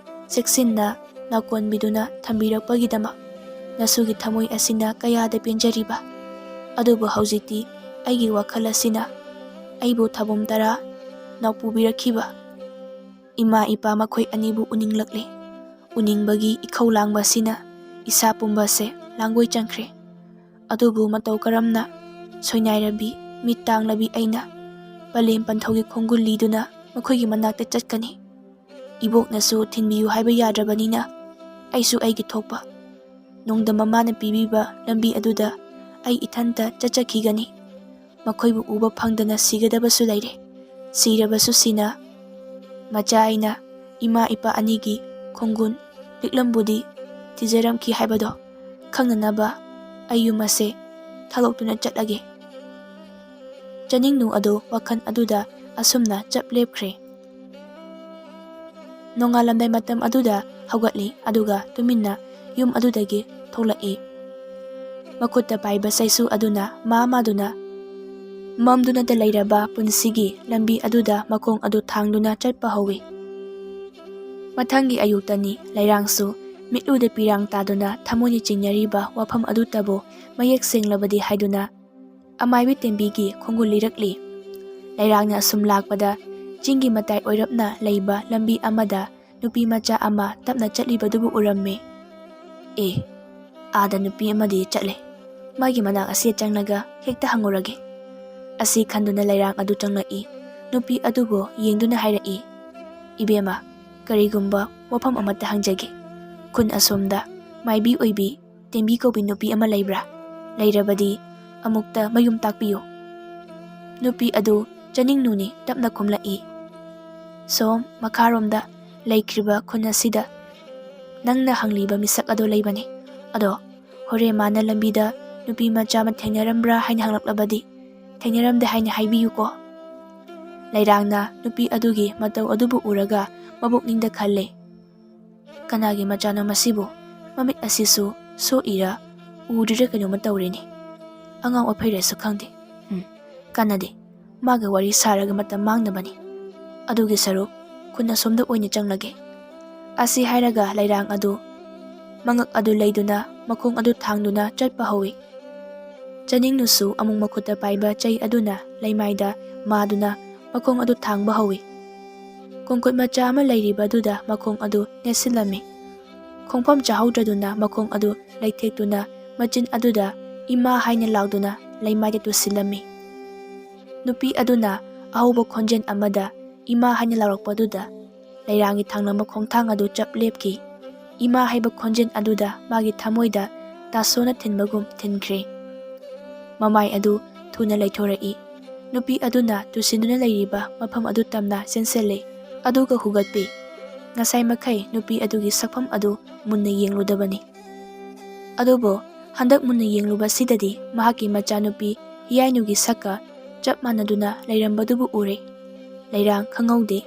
ꯆꯦꯛꯁꯤꯟꯅ ꯅꯥꯀꯣꯟꯕꯤꯗꯨꯅ ꯊꯝꯕꯤꯔꯛꯄꯒꯤꯗꯃꯛ ꯅꯁꯨꯒꯤ ꯊꯃꯣꯏ ꯑꯁꯤꯅ ꯀꯌꯥꯗ ꯄꯦꯟꯖꯔꯤꯕ꯫ ꯑꯗꯨꯕꯨ ꯍꯧꯖꯤꯛꯇꯤ ꯑꯩꯒꯤ ꯋꯥꯈꯜ ꯑꯁꯤꯅ ꯑꯩꯕꯨ ꯊꯥꯕꯨꯝ ꯇꯔꯥ ꯅꯥꯎꯄꯨꯕꯤꯔꯛꯈꯤꯕ ꯏꯃꯥ ꯏꯄꯥ ꯃꯈꯣꯏ ꯑꯅꯤꯕꯨ ꯎꯅꯤꯡꯂꯛꯂꯦ꯫ ꯎꯅꯤꯡꯕꯒꯤ ꯏꯈꯧ ꯂꯥꯡꯕ ꯑꯁꯤꯅ ꯏꯁꯥ ꯄꯨꯝꯕꯁꯦ ꯂꯥꯡꯒꯣꯏ ꯆꯪꯈ꯭ꯔꯦ꯫ ꯑꯗꯨꯕꯨ ꯃꯇꯧ ꯀꯔꯝꯅ ꯁꯣꯏꯅꯥꯏꯔꯕꯤ, ꯃꯤꯠ ꯇꯥꯡꯂꯕꯤ ꯑꯩꯅ ꯄꯂꯦꯝ ꯄꯟꯊꯧꯒꯤ ꯈꯣꯡꯒꯨꯜ ꯂꯤꯗꯨꯅ ꯃꯈꯣꯏꯒꯤ ꯃꯅꯥꯛꯇ ꯆꯠꯀꯅꯤ? ꯏꯕꯣꯛꯅꯁꯨ ꯊꯤꯟꯕꯤꯌꯨ ꯍꯥꯏꯕ ꯌꯥꯗ꯭ꯔꯕꯅꯤꯅ ꯑꯩꯁꯨ ꯑꯩꯒꯤ ꯊꯣꯛꯄ ꯅꯣꯡꯗꯝ ꯃꯃꯥꯅ ꯄꯤꯕꯤꯕ ꯂꯝꯕꯤ ꯑꯗꯨꯗ ꯑꯩ ꯏꯊꯟꯇ ꯆꯠꯆꯈꯤꯒꯅꯤ꯫ ꯃꯈꯣꯏꯕꯨ ꯎꯕ ꯐꯪꯗꯅ ꯁꯤꯒꯗꯕꯁꯨ ꯂꯩꯔꯦ꯫ ꯁꯤꯔꯕꯁꯨ ꯁꯤꯅ ꯃꯆꯥ ꯑꯩꯅ ꯏꯃꯥ ꯏꯄꯥ ꯑꯅꯤꯒꯤ ꯈꯣꯡꯒꯨꯟ ꯂꯤꯛꯂꯝꯕꯨꯗꯤ ꯊꯤꯖꯔꯝꯈꯤ ꯍꯥꯏꯕꯗꯣ ꯈꯪꯅꯅꯕ ꯑꯩ ꯌꯨꯝ ꯑꯁꯦ ꯊꯥꯗꯣꯛꯇꯨꯅ ꯆꯠꯂꯒꯦ꯫" ꯆꯅꯤꯡꯅꯨ ꯑꯗꯨ ꯋꯥꯈꯜ ꯑꯗꯨꯗ ꯑꯁꯨꯝꯅ ꯆꯞ ꯂꯦꯞꯈ꯭ꯔꯦ꯫ ꯅꯣꯡꯉꯥꯜꯂꯝꯗꯥꯏ ꯃꯇꯝ ꯑꯗꯨꯗ ꯍꯧꯒꯠꯂꯤ, ꯑꯗꯨꯒ ꯇꯨꯃꯤꯟꯅ ꯌꯨꯝ ꯑꯗꯨꯗꯒꯤ ꯊꯣꯛꯂꯛꯏ꯫ ꯃꯈꯨꯠꯇ ꯄꯥꯏꯕ ꯆꯩꯁꯨ ꯑꯗꯨꯅ ꯃꯥ ꯃꯥꯗꯨꯅ ꯃꯝꯗꯨꯅꯇ ꯂꯩꯔꯕ ꯄꯨꯟꯁꯤꯒꯤ ꯂꯝꯕꯤ ꯑꯗꯨꯗ ꯃꯈꯣꯡ ꯑꯗꯨ ꯊꯥꯡꯗꯨꯅ ꯆꯠꯄ ꯍꯧꯏ꯫ ꯃꯊꯪꯒꯤ ꯑꯌꯨꯛꯇꯅꯤ꯫ ꯂꯩꯔꯥꯡꯁꯨ ꯃꯤꯠꯂꯨꯗ ꯄꯤꯔꯥꯡ ꯇꯥꯗꯨꯅ ꯊꯃꯣꯏꯅ ꯆꯤꯡꯅꯔꯤꯕ ꯋꯥꯐꯝ ꯑꯗꯨꯇꯕꯨ ꯃꯌꯦꯛ ꯁꯦꯡꯂꯕꯗꯤ ꯍꯥꯏꯗꯨꯅ ꯑꯃꯥꯏꯕꯤ ꯇꯦꯝꯕꯤꯒꯤ ꯈꯣꯡꯒꯨꯜ ꯂꯤꯔꯛꯂꯤ꯫ ꯂꯩꯔꯥꯡꯅ ꯑꯁꯨꯝ ꯂꯥꯛꯄꯗ ꯆꯤꯡꯒꯤ ꯃꯇꯥꯏ ꯑꯣꯏꯔꯞꯅ ꯂꯩꯕ ꯂꯝꯕꯤ ꯑꯃꯗ ꯅꯨꯄꯤ ꯃꯆꯥ ꯑꯃ ꯇꯞꯅ ꯆꯠꯂꯤꯕꯗꯨꯕꯨ ꯎꯔꯝꯃꯤ꯫ "ꯑꯦ, ꯑꯥꯗ ꯅꯨꯄꯤ ꯑꯃꯗꯤ ꯆꯠꯂꯦ꯫ ꯃꯥꯒꯤ ꯃꯅꯥꯛ ꯑꯁꯤꯗ ꯆꯪꯂꯒ ꯍꯦꯛꯇ ꯍꯪꯉꯨꯔꯒꯦ" ꯑꯁꯤ ꯈꯟꯗꯨꯅ ꯂꯩꯔꯥꯡ ꯑꯗꯨ ꯆꯪꯂꯛꯏ꯫ ꯅꯨꯄꯤ ꯑꯗꯨꯕꯨ ꯌꯦꯡꯗꯨꯅ ꯍꯥꯏꯔꯛꯏ, "ꯏꯕꯦꯝꯃ, ꯀꯔꯤꯒꯨꯝꯕ ꯋꯥꯐꯝ ꯑꯃꯠꯇ ꯍꯪꯖꯒꯦ꯫ ꯈꯨꯟ ꯑꯁꯣꯝꯗ ꯃꯥꯏꯕꯤ ꯑꯣꯏꯕꯤ ꯇꯦꯝꯕꯤ ꯀꯧꯕꯤ ꯅꯨꯄꯤ ꯑꯃ ꯂꯩꯕ꯭ꯔꯥ? ꯂꯩꯔꯕꯗꯤ ꯑꯃꯨꯛꯇ ꯃꯌꯨꯝ ꯇꯥꯛꯄꯤꯌꯨ"꯫ ꯅꯨꯄꯤ ꯑꯗꯨ ꯆꯅꯤꯡꯅꯨꯅꯤ ꯇꯞꯅ ꯈꯨꯝꯂꯛꯏ, "ꯁꯣꯝ ꯃꯈꯥꯔꯣꯝꯗ ꯂꯩꯈ꯭ꯔꯤꯕ ꯈꯨꯟ ꯑꯁꯤꯗ ꯅꯪꯅ ꯍꯪꯂꯤꯕ ꯃꯤꯁꯛ ꯑꯗꯣ ꯂꯩꯕꯅꯤ꯫ ꯑꯗꯣ ꯍꯣꯔꯦꯟ ꯃꯥꯅ ꯂꯝꯕꯤꯗ ꯅꯨꯄꯤ ꯃꯆꯥ ꯑꯃ ꯊꯦꯡꯅꯔꯝꯕ꯭ꯔꯥ ꯍꯥꯏꯅ ꯍꯪꯂꯛꯂꯕꯗꯤ ꯊꯦꯡꯅꯔꯝꯗꯦ ꯍꯥꯏꯅ ꯍꯥꯏꯕꯤꯌꯨꯀꯣ"꯫ ꯂꯩꯔꯥꯡꯅ ꯅꯨꯄꯤ ꯑꯗꯨꯒꯤ ꯃꯇꯧ ꯑꯗꯨꯕꯨ ꯎꯔꯒ ꯃꯕꯨꯛꯅꯤꯡꯗ ꯈꯜꯂꯦ, "ꯀꯅꯥꯒꯤ ꯃꯆꯥꯅꯣ ꯃꯁꯤꯕꯨ? ꯃꯃꯤꯠ ꯑꯁꯤꯁꯨ ꯁꯣꯛꯏꯔꯥ ꯎꯗ꯭ꯔꯤꯔꯥ ꯀꯩꯅꯣꯝꯃ ꯇꯧꯔꯦꯅꯦ꯫ ꯑꯉꯥꯎ ꯑꯐꯩꯔꯁꯨ ꯈꯪꯗꯦ꯫ ꯎꯝ, ꯀꯥꯟꯅꯗꯦ꯫ ꯃꯥꯒ ꯋꯥꯔꯤ ꯁꯥꯔꯒ ꯃꯇꯝ ꯃꯥꯡꯅꯕꯅꯤ꯫ ꯑꯗꯨꯒꯤ ꯁꯔꯨꯛ ꯈꯨꯟ ꯑꯁꯣꯝꯗ ꯑꯣꯏꯅ ꯆꯪꯂꯒꯦ"꯫ ꯑꯁꯤ ꯍꯥꯏꯔꯒ ꯂꯩꯔꯥꯡ ꯑꯗꯨ ꯃꯉꯛ ꯑꯗꯨ ꯂꯩꯗꯨꯅ ꯃꯈꯣꯡ ꯑꯗꯨ ꯊꯥꯡꯗꯨꯅ ꯆꯠꯄ ꯍꯧꯏ꯫ ꯆꯅꯤꯡꯅꯨꯁꯨ ꯑꯃꯨꯛ ꯃꯈꯨꯠꯇ ꯄꯥꯏꯕ ꯆꯩ ꯑꯗꯨꯅ ꯂꯩꯃꯥꯏꯗ ꯃꯥꯗꯨꯅ ꯃꯈꯣꯡ ꯑꯗꯨ ꯊꯥꯡꯕ ꯍꯧꯏ꯫ ꯀꯣꯡꯀꯨꯠ ꯃꯆꯥ ꯑꯃ ꯂꯩꯔꯤꯕꯗꯨꯗ ꯃꯈꯣꯡ ꯑꯗꯨ ꯅꯦꯠꯁꯤꯜꯂꯝꯃꯤ꯫ ꯈꯣꯡꯐꯝ ꯆꯥꯍꯧꯗ꯭ꯔꯗꯨꯅ ꯃꯈꯣꯡ ꯑꯗꯨ ꯂꯩꯊꯦꯛꯇꯨꯅ ꯃꯆꯤꯟ ꯑꯗꯨꯗ "ꯏꯃꯥ" ꯍꯥꯏꯅ ꯂꯥꯎꯗꯨꯅ ꯂꯩꯃꯥꯏꯗ ꯇꯨꯁꯤꯜꯂꯝꯃꯤ꯫ ꯅꯨꯄꯤ ꯑꯗꯨꯅ ꯑꯍꯧꯕ ꯈꯣꯟꯖꯦꯜ ꯑꯃꯗ "ꯏꯃꯥ" ꯍꯥꯏꯅ ꯂꯥꯎꯔꯛꯄꯗꯨꯗ ꯂꯩꯔꯥꯡꯒꯤ ꯊꯥꯡꯂꯝꯕ ꯈꯣꯡꯊꯥꯡ ꯑꯗꯨ ꯆꯞ ꯂꯦꯞꯈꯤ꯫ "ꯏꯃꯥ" ꯍꯥꯏꯕ ꯈꯣꯟꯖꯦꯜ ꯑꯗꯨꯗ ꯃꯥꯒꯤ ꯊꯃꯣꯏꯗ ꯇꯥꯁꯣꯅ ꯊꯤꯟꯕꯒꯨꯝ ꯊꯤꯟꯈ꯭ꯔꯦ꯫ ꯃꯃꯥꯏ ꯑꯗꯨ ꯊꯨꯅ ꯂꯩꯊꯣꯔꯛꯏ꯫ ꯅꯨꯄꯤ ꯑꯗꯨꯅ ꯇꯨꯁꯤꯟꯗꯨꯅ ꯂꯩꯔꯤꯕ ꯃꯐꯝ ꯑꯗꯨ ꯇꯝꯅ ꯆꯦꯟꯁꯤꯜꯂꯦ, ꯑꯗꯨꯒ ꯍꯨꯒꯠꯄꯤ꯫ ꯉꯁꯥꯏ ꯃꯈꯩ ꯅꯨꯄꯤ ꯑꯗꯨꯒꯤ ꯁꯛꯐꯝ ꯑꯗꯨ ꯃꯨꯟꯅ ꯌꯦꯡꯂꯨꯗꯕꯅꯤ꯫ ꯑꯗꯨꯕꯨ ꯍꯟꯗꯛ ꯃꯨꯟꯅ ꯌꯦꯡꯂꯨꯕꯁꯤꯗꯗꯤ ꯃꯍꯥꯛꯀꯤ ꯃꯆꯥꯅꯨꯄꯤ ꯍꯤꯌꯥꯏꯅꯨꯒꯤ ꯁꯛꯀ ꯆꯞ ꯃꯥꯟꯅꯗꯨꯅ ꯂꯩꯔꯝꯕꯗꯨꯕꯨ ꯎꯔꯦ꯫ ꯂꯩꯔꯥꯡ ꯈꯪꯍꯧꯗꯦ꯫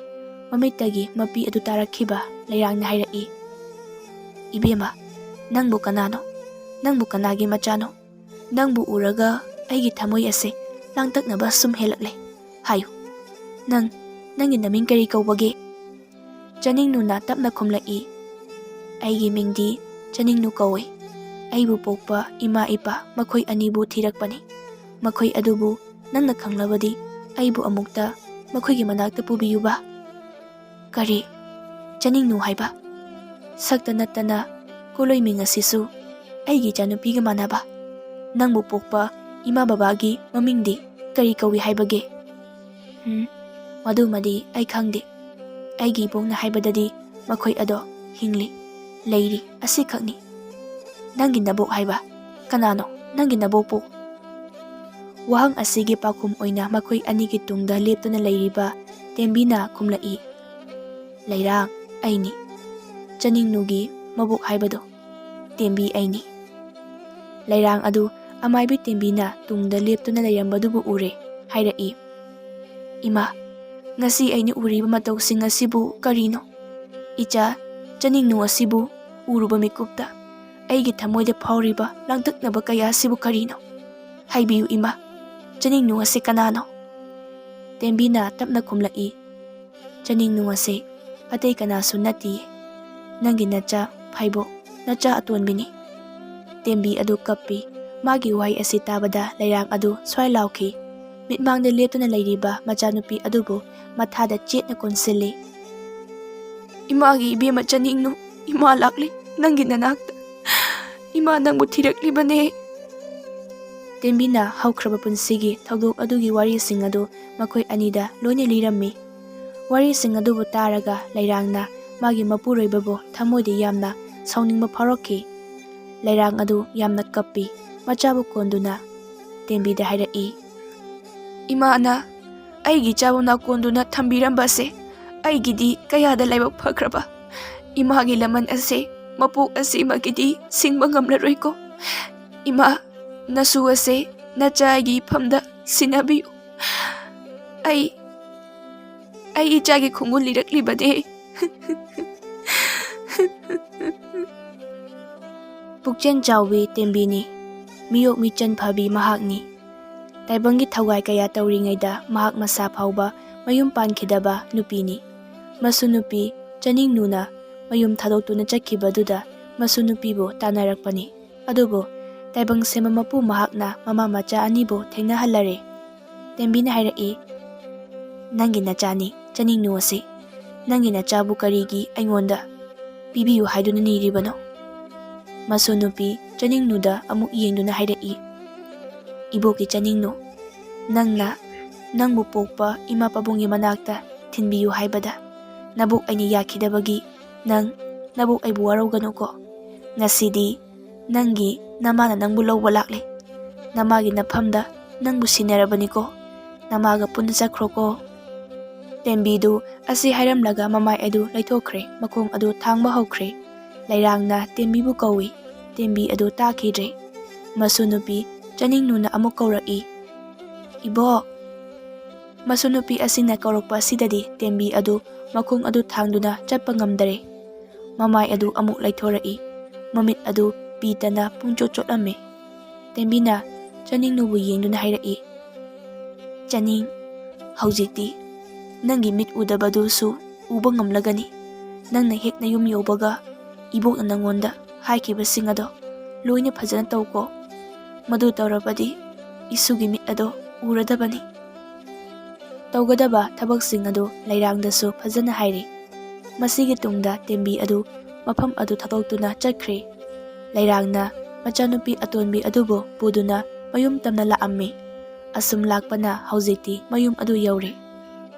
ꯃꯃꯤꯠꯇꯒꯤ ꯃꯄꯤ ꯑꯗꯨ ꯇꯥꯔꯛꯈꯤꯕ ꯂꯩꯔꯥꯡꯅ ꯍꯥꯏꯔꯛꯏ, "ꯏꯕꯦꯝꯃ, ꯅꯪꯕꯨ ꯀꯅꯥꯅꯣ? ꯅꯪꯕꯨ ꯀꯅꯥꯒꯤ ꯃꯆꯥꯅꯣ? ꯅꯪꯕꯨ ꯎꯔꯒ ꯑꯩꯒꯤ ꯊꯃꯣꯏ ꯑꯁꯦ ꯂꯥꯡꯇꯛꯅꯕ ꯁꯨꯝ ꯍꯦꯜꯂꯛꯂꯦ꯫ ꯍꯥꯏꯌꯨ, ꯅꯪ, ꯅꯪꯒꯤ ꯅꯃꯤꯡ ꯀꯔꯤ ꯀꯧꯕꯒꯦ?" ꯆꯅꯤꯡꯅꯨꯅ ꯇꯞꯅ ꯈꯨꯝꯂꯛꯏ, "ꯑꯩꯒꯤ ꯃꯤꯡꯗꯤ ꯆꯅꯤꯡꯅꯨ ꯀꯧꯏ꯫ ꯑꯩꯕꯨ ꯄꯣꯛꯄ ꯏꯃꯥ ꯏꯄꯥ ꯃꯈꯣꯏ ꯑꯅꯤꯕꯨ ꯊꯤꯔꯛꯄꯅꯤ꯫ ꯃꯈꯣꯏ ꯑꯗꯨꯕꯨ ꯅꯪꯅ ꯈꯪꯂꯕꯗꯤ ꯑꯩꯕꯨ ꯑꯃꯨꯛꯇ ꯃꯈꯣꯏꯒꯤ ꯃꯅꯥꯛꯇ ꯄꯨꯕꯤꯌꯨꯕ꯫" "ꯀꯔꯤ? ꯆꯅꯤꯡꯅꯨ ꯍꯥꯏꯕ? ꯁꯛꯇ ꯅꯠꯇꯅ ꯀꯣꯂꯣꯏ ꯃꯤꯡ ꯑꯁꯤꯁꯨ ꯑꯩꯒꯤ ꯏꯆꯥꯅꯨꯄꯤꯒ ꯃꯥꯟꯅꯕ꯫ ꯅꯪꯕꯨ ꯄꯣꯛꯄ ꯏꯃꯥ ꯕꯕꯥꯒꯤ ꯃꯃꯤꯡꯗꯤ ꯀꯔꯤ ꯀꯧꯏ ꯍꯥꯏꯕꯒꯦ?" "ꯎꯝ, ꯃꯗꯨꯃꯗꯤ ꯑꯩ ꯈꯪꯗꯦ꯫ ꯑꯩꯒꯤ ꯏꯕꯣꯛꯅ ꯍꯥꯏꯕꯗꯗꯤ ꯃꯈꯣꯏ ꯑꯗꯣ ꯍꯤꯡꯂꯤ, ꯂꯩꯔꯤ, ꯑꯁꯤꯈꯛꯅꯤ꯫" "ꯅꯪꯒꯤ ꯅꯕꯣꯛ ꯍꯥꯏꯕ? ꯀꯅꯥꯅꯣ ꯅꯪꯒꯤ ꯅꯕꯣꯛꯄꯨ?" ꯋꯥꯍꯪ ꯑꯁꯤꯒꯤ ꯄꯥꯎꯈꯨꯝ ꯑꯣꯏꯅ ꯃꯈꯣꯏ ꯑꯅꯤꯒꯤ ꯇꯨꯡꯗ ꯂꯦꯞꯇꯨꯅ ꯂꯩꯔꯤꯕ ꯇꯦꯝꯕꯤꯅ ꯈꯨꯝꯂꯛꯏ, "ꯂꯩꯔꯥꯡ, ꯑꯩꯅꯤ꯫ ꯆꯅꯤꯡꯅꯨꯒꯤ ꯃꯕꯣꯛ ꯍꯥꯏꯕꯗꯣ, ꯇꯦꯝꯕꯤ ꯑꯩꯅꯤ꯫" ꯂꯩꯔꯥꯡ ꯑꯗꯨ ꯑꯃꯥꯏꯕꯤ ꯇꯦꯝꯕꯤꯅ ꯇꯨꯡꯗ ꯂꯦꯞꯇꯨꯅ ꯂꯩꯔꯝꯕꯗꯨꯕꯨ ꯎꯔꯦ, ꯍꯥꯏꯔꯛꯏ, "ꯏꯃꯥ, ꯉꯁꯤ ꯑꯩꯅ ꯎꯔꯤꯕ ꯃꯇꯧꯁꯤꯡ ꯑꯁꯤꯕꯨ ꯀꯔꯤꯅꯣ? ꯏꯆꯥ ꯆꯅꯤꯡꯅꯨ ꯑꯁꯤꯕꯨ ꯎꯔꯨꯕ ꯃꯤꯀꯨꯞꯇ ꯑꯩꯒꯤ ꯊꯃꯣꯏꯗ ꯐꯥꯎꯔꯤꯕ ꯂꯥꯡꯇꯛꯅꯕ ꯀꯌꯥ ꯑꯁꯤꯕꯨ ꯀꯔꯤꯅꯣ? ꯍꯥꯏꯕꯤꯌꯨ ꯏꯃꯥ, ꯆꯅꯤꯡꯅꯨ ꯑꯁꯤ ꯀꯅꯥꯅꯣ?" ꯇꯦꯝꯕꯤꯅ ꯇꯞꯅ ꯈꯨꯝꯂꯛꯏ, "ꯆꯅꯤꯡꯅꯨ ꯑꯁꯤ ꯑꯇꯩ ꯀꯅꯥꯁꯨ ꯅꯠꯇꯤꯌꯦ, ꯅꯪꯒꯤ ꯅꯆꯥ ꯐꯥꯏꯕꯣꯛ, ꯅꯆꯥ ꯑꯇꯣꯟꯕꯤꯅꯤ꯫" ꯇꯦꯝꯕꯤ ꯑꯗꯨ ꯀꯞꯄꯤ꯫ ꯃꯥꯒꯤ ꯋꯥꯍꯩ ꯑꯁꯤ ꯇꯥꯕꯗ ꯂꯩꯔꯥꯡ ꯑꯗꯨ ꯁ꯭ꯋꯥꯏ ꯂꯥꯎꯈꯤ꯫ ꯃꯤꯠꯃꯥꯡꯗ ꯂꯦꯞꯇꯨꯅ ꯂꯩꯔꯤꯕ ꯃꯆꯥꯅꯨꯄꯤ ꯑꯗꯨꯕꯨ ꯃꯊꯥꯗ ꯆꯦꯠꯅ ꯀꯣꯟꯁꯤꯜꯂꯤ꯫ "ꯏꯃꯥꯒꯤ ꯏꯕꯦꯝꯃ ꯆꯅꯤꯡꯅꯨ, ꯏꯃꯥ ꯂꯥꯛꯂꯦ ꯅꯪꯒꯤ ꯅꯅꯥꯛꯇ꯫ ꯏꯃꯥ ꯅꯪꯕꯨ ꯊꯤꯔꯛꯂꯤꯕꯅꯦ꯫" ꯇꯦꯝꯕꯤꯅ ꯍꯧꯈ꯭ꯔꯕ ꯄꯨꯟꯁꯤꯒꯤ ꯊꯧꯗꯣꯛ ꯑꯗꯨꯒꯤ ꯋꯥꯔꯤꯁꯤꯡ ꯑꯗꯨ ꯃꯈꯣꯏ ꯑꯅꯤꯗ ꯂꯣꯏꯅ ꯂꯤꯔꯝꯃꯤ꯫ ꯋꯥꯔꯤꯁꯤꯡ ꯑꯗꯨꯕꯨ ꯇꯥꯔꯒ ꯂꯩꯔꯥꯡꯅ ꯃꯥꯒꯤ ꯃꯄꯨꯔꯣꯏꯕꯕꯨ ꯊꯃꯣꯏꯗ ꯌꯥꯝꯅ ꯁꯥꯎꯅꯤꯡꯕ ꯐꯥꯎꯔꯛꯈꯤ꯫ ꯂꯩꯔꯥꯡ ꯑꯗꯨ ꯌꯥꯝꯅ ꯀꯞꯄꯤ꯫ ꯃꯆꯥꯕꯨ ꯀꯣꯟꯗꯨꯅ ꯇꯦꯝꯕꯤꯗ ꯍꯥꯏꯔꯛꯏ, "ꯏꯃꯥꯅ ꯑꯩꯒꯤ ꯏꯆꯥꯕꯨ ꯅꯥꯀꯣꯟꯗꯨꯅ ꯊꯝꯕꯤꯔꯝꯕꯁꯦ ꯑꯩꯒꯤꯗꯤ ꯀꯌꯥꯗ ꯂꯥꯏꯕꯛ ꯐꯈ꯭ꯔꯕ꯫ ꯏꯃꯥꯒꯤ ꯂꯃꯟ ꯑꯁꯦ ꯃꯄꯣꯛ ꯑꯁꯤꯃꯛꯀꯤꯗꯤ ꯁꯤꯡꯕ ꯉꯝꯂꯔꯣꯏꯀꯣ꯫ ꯏꯃꯥ, ꯅꯁꯨ ꯑꯁꯦ ꯅꯆꯥꯒꯤ ꯏꯐꯝꯗ ꯁꯤꯟꯅꯕꯤꯌꯨ꯫ ꯑꯩ, ꯑꯩ ꯏꯆꯥꯒꯤ ꯈꯣꯡꯒꯨꯜ ꯂꯤꯔꯛꯂꯤꯕꯅꯦ꯫ ꯄꯨꯛꯆꯦꯜ ꯆꯥꯎꯕꯤ ꯇꯦꯝꯕꯤꯅꯤ꯫ ꯃꯤꯌꯣꯛ ꯃꯤꯆꯟ ꯐꯕꯤ ꯃꯍꯥꯛꯅꯤ꯫ ꯇꯥꯏꯕꯪꯒꯤ ꯊꯧꯒꯥꯏ ꯀꯌꯥ ꯇꯧꯔꯤꯉꯩꯗ ꯃꯍꯥꯛ ꯃꯁꯥ ꯐꯥꯎꯕ ꯃꯌꯨꯝ ꯄꯥꯟꯈꯤꯗꯕ ꯅꯨꯄꯤꯅꯤ꯫ ꯃꯁꯨ ꯅꯨꯄꯤ ꯆꯅꯤꯡꯅꯨꯅ ꯃꯌꯨꯝ ꯊꯥꯗꯣꯛꯇꯨꯅ ꯆꯠꯈꯤꯕꯗꯨꯗ ꯃꯁꯨ ꯅꯨꯄꯤꯕꯨ ꯇꯥꯟꯅꯔꯛꯄꯅꯤ꯫ ꯑꯗꯨꯕꯨ ꯇꯥꯏꯕꯪ ꯁꯦꯝꯕ ꯃꯄꯨ ꯃꯍꯥꯛꯅ ꯃꯃꯥ ꯃꯆꯥ ꯑꯅꯤꯕꯨ ꯊꯦꯡꯅꯍꯜꯂꯔꯦ꯫ ꯇꯦꯝꯕꯤꯅ ꯍꯥꯏꯔꯛꯏ, "ꯅꯪꯒꯤ ꯅꯆꯥꯅꯤ ꯆꯅꯤꯡꯅꯨ ꯑꯁꯤ꯫ ꯅꯪꯒꯤ ꯅꯆꯥꯕꯨ ꯀꯔꯤꯒꯤ ꯑꯩꯉꯣꯟꯗ ꯄꯤꯕꯤꯌꯨ ꯍꯥꯏꯗꯨꯅ ꯅꯤꯔꯤꯕꯅꯣ?" ꯃꯁꯨ ꯅꯨꯄꯤ ꯆꯅꯤꯡꯅꯨꯗ ꯑꯃꯨꯛ ꯌꯦꯡꯗꯨꯅ ꯍꯥꯏꯔꯛꯏ, "ꯏꯕꯣꯛꯀꯤ ꯆꯅꯤꯡꯅꯨ, ꯅꯪꯅ ꯅꯪꯕꯨ ꯄꯣꯛꯄ ꯏꯃꯥ ꯄꯥꯕꯨꯡꯒꯤ ꯃꯅꯥꯛꯇ ꯊꯤꯟꯕꯤꯌꯨ ꯍꯥꯏꯕꯗ ꯅꯕꯣꯛ ꯑꯩꯅ ꯌꯥꯈꯤꯗꯕꯒꯤ ꯅꯪ ꯅꯕꯣꯛ ꯑꯩꯕꯨ ꯋꯥꯔꯧꯒꯅꯨꯀꯣ꯫ ꯉꯁꯤꯗꯤ ꯅꯪꯒꯤ ꯅꯃꯥꯅ ꯅꯪꯕꯨ ꯂꯧꯕ ꯂꯥꯛꯂꯦ꯫ ꯅꯃꯥꯒꯤ ꯅꯐꯝꯗ ꯅꯪꯕꯨ ꯁꯤꯟꯅꯔꯕꯅꯤꯀꯣ꯫ ꯅꯃꯥꯒ ꯄꯨꯟꯅ ꯆꯠꯈ꯭ꯔꯣꯀꯣ꯫" ꯇꯦꯝꯕꯤꯗꯨ ꯑꯁꯤ ꯍꯥꯏꯔꯝꯂꯒ ꯃꯃꯥꯏ ꯑꯗꯨ ꯂꯩꯊꯣꯛꯈ꯭ꯔꯦ, ꯃꯈꯣꯡ ꯑꯗꯨ ꯊꯥꯡꯕ ꯍꯧꯈ꯭ꯔꯦ꯫ ꯂꯩꯔꯥꯡꯅ ꯇꯦꯝꯕꯤꯕꯨ ꯀꯧꯏ꯫ ꯇꯦꯝꯕꯤ ꯑꯗꯨ ꯇꯥꯈꯤꯗ꯭ꯔꯦ꯫ ꯃꯁꯨ ꯅꯨꯄꯤ ꯆꯅꯤꯡꯅꯨꯅ ꯑꯃꯨꯛ ꯀꯧꯔꯛꯏ, "ꯏꯕꯣꯛ!" ꯃꯁꯨ ꯅꯨꯄꯤ ꯑꯁꯤꯅ ꯀꯧꯔꯛꯄ ꯑꯁꯤꯗꯗꯤ ꯇꯦꯝꯕꯤ ꯑꯗꯨ ꯃꯈꯣꯡ ꯑꯗꯨ ꯊꯥꯡꯗꯨꯅ ꯆꯠꯄ ꯉꯝꯗꯔꯦ꯫ ꯃꯃꯥꯏ ꯑꯗꯨ ꯑꯃꯨꯛ ꯂꯩꯊꯣꯔꯛꯏ꯫ ꯃꯃꯤꯠ ꯑꯗꯨ ꯄꯤ ꯇꯅ ꯄꯨꯡꯆꯣꯠ ꯆꯣꯠꯂꯝꯃꯤ꯫ ꯇꯦꯝꯕꯤꯅ ꯆꯅꯤꯡꯅꯨꯕꯨ ꯌꯦꯡꯗꯨꯅ ꯍꯥꯏꯔꯛꯏ, "ꯆꯅꯤꯡ, ꯍꯧꯖꯤꯛꯇꯤ ꯅꯪꯒꯤ ꯃꯤꯠ ꯎꯗꯕꯗꯨꯁꯨ ꯎꯕ ꯉꯝꯂꯒꯅꯤ꯫ ꯅꯪꯅ ꯍꯦꯛ ꯅꯌꯨꯝ ꯌꯧꯕꯒ ꯏꯕꯣꯛꯅ ꯅꯪꯉꯣꯟꯗ ꯍꯥꯏꯈꯤꯕꯁꯤꯡ ꯑꯗꯣ ꯂꯣꯏꯅ ꯐꯖꯅ ꯇꯧꯀꯣ꯫ ꯃꯗꯨ ꯇꯧꯔꯕꯗꯤ ꯏꯁꯨꯒꯤ ꯃꯤꯠ ꯑꯗꯣ ꯎꯔꯗꯕꯅꯤ꯫" ꯇꯧꯒꯗꯕ ꯊꯕꯛꯁꯤꯡ ꯑꯗꯨ ꯂꯩꯔꯥꯡꯗꯁꯨ ꯐꯖꯅ ꯍꯥꯏꯔꯦ꯫ ꯃꯁꯤꯒꯤ ꯇꯨꯡꯗ ꯇꯦꯝꯕꯤ ꯑꯗꯨ ꯃꯐꯝ ꯑꯗꯨ ꯊꯥꯗꯣꯛꯇꯨꯅ ꯆꯠꯈ꯭ꯔꯦ꯫ ꯂꯩꯔꯥꯡꯅ ꯃꯆꯥꯅꯨꯄꯤ ꯑꯇꯣꯟꯕꯤ ꯑꯗꯨꯕꯨ ꯄꯨꯗꯨꯅ ꯃꯌꯨꯝ ꯇꯝꯅ ꯂꯥꯛꯑꯝꯃꯤ꯫ ꯑꯁꯨꯝ ꯂꯥꯛꯄꯅ ꯍꯧꯖꯤꯛꯇꯤ ꯃꯌꯨꯝ ꯑꯗꯨ ꯌꯧꯔꯦ꯫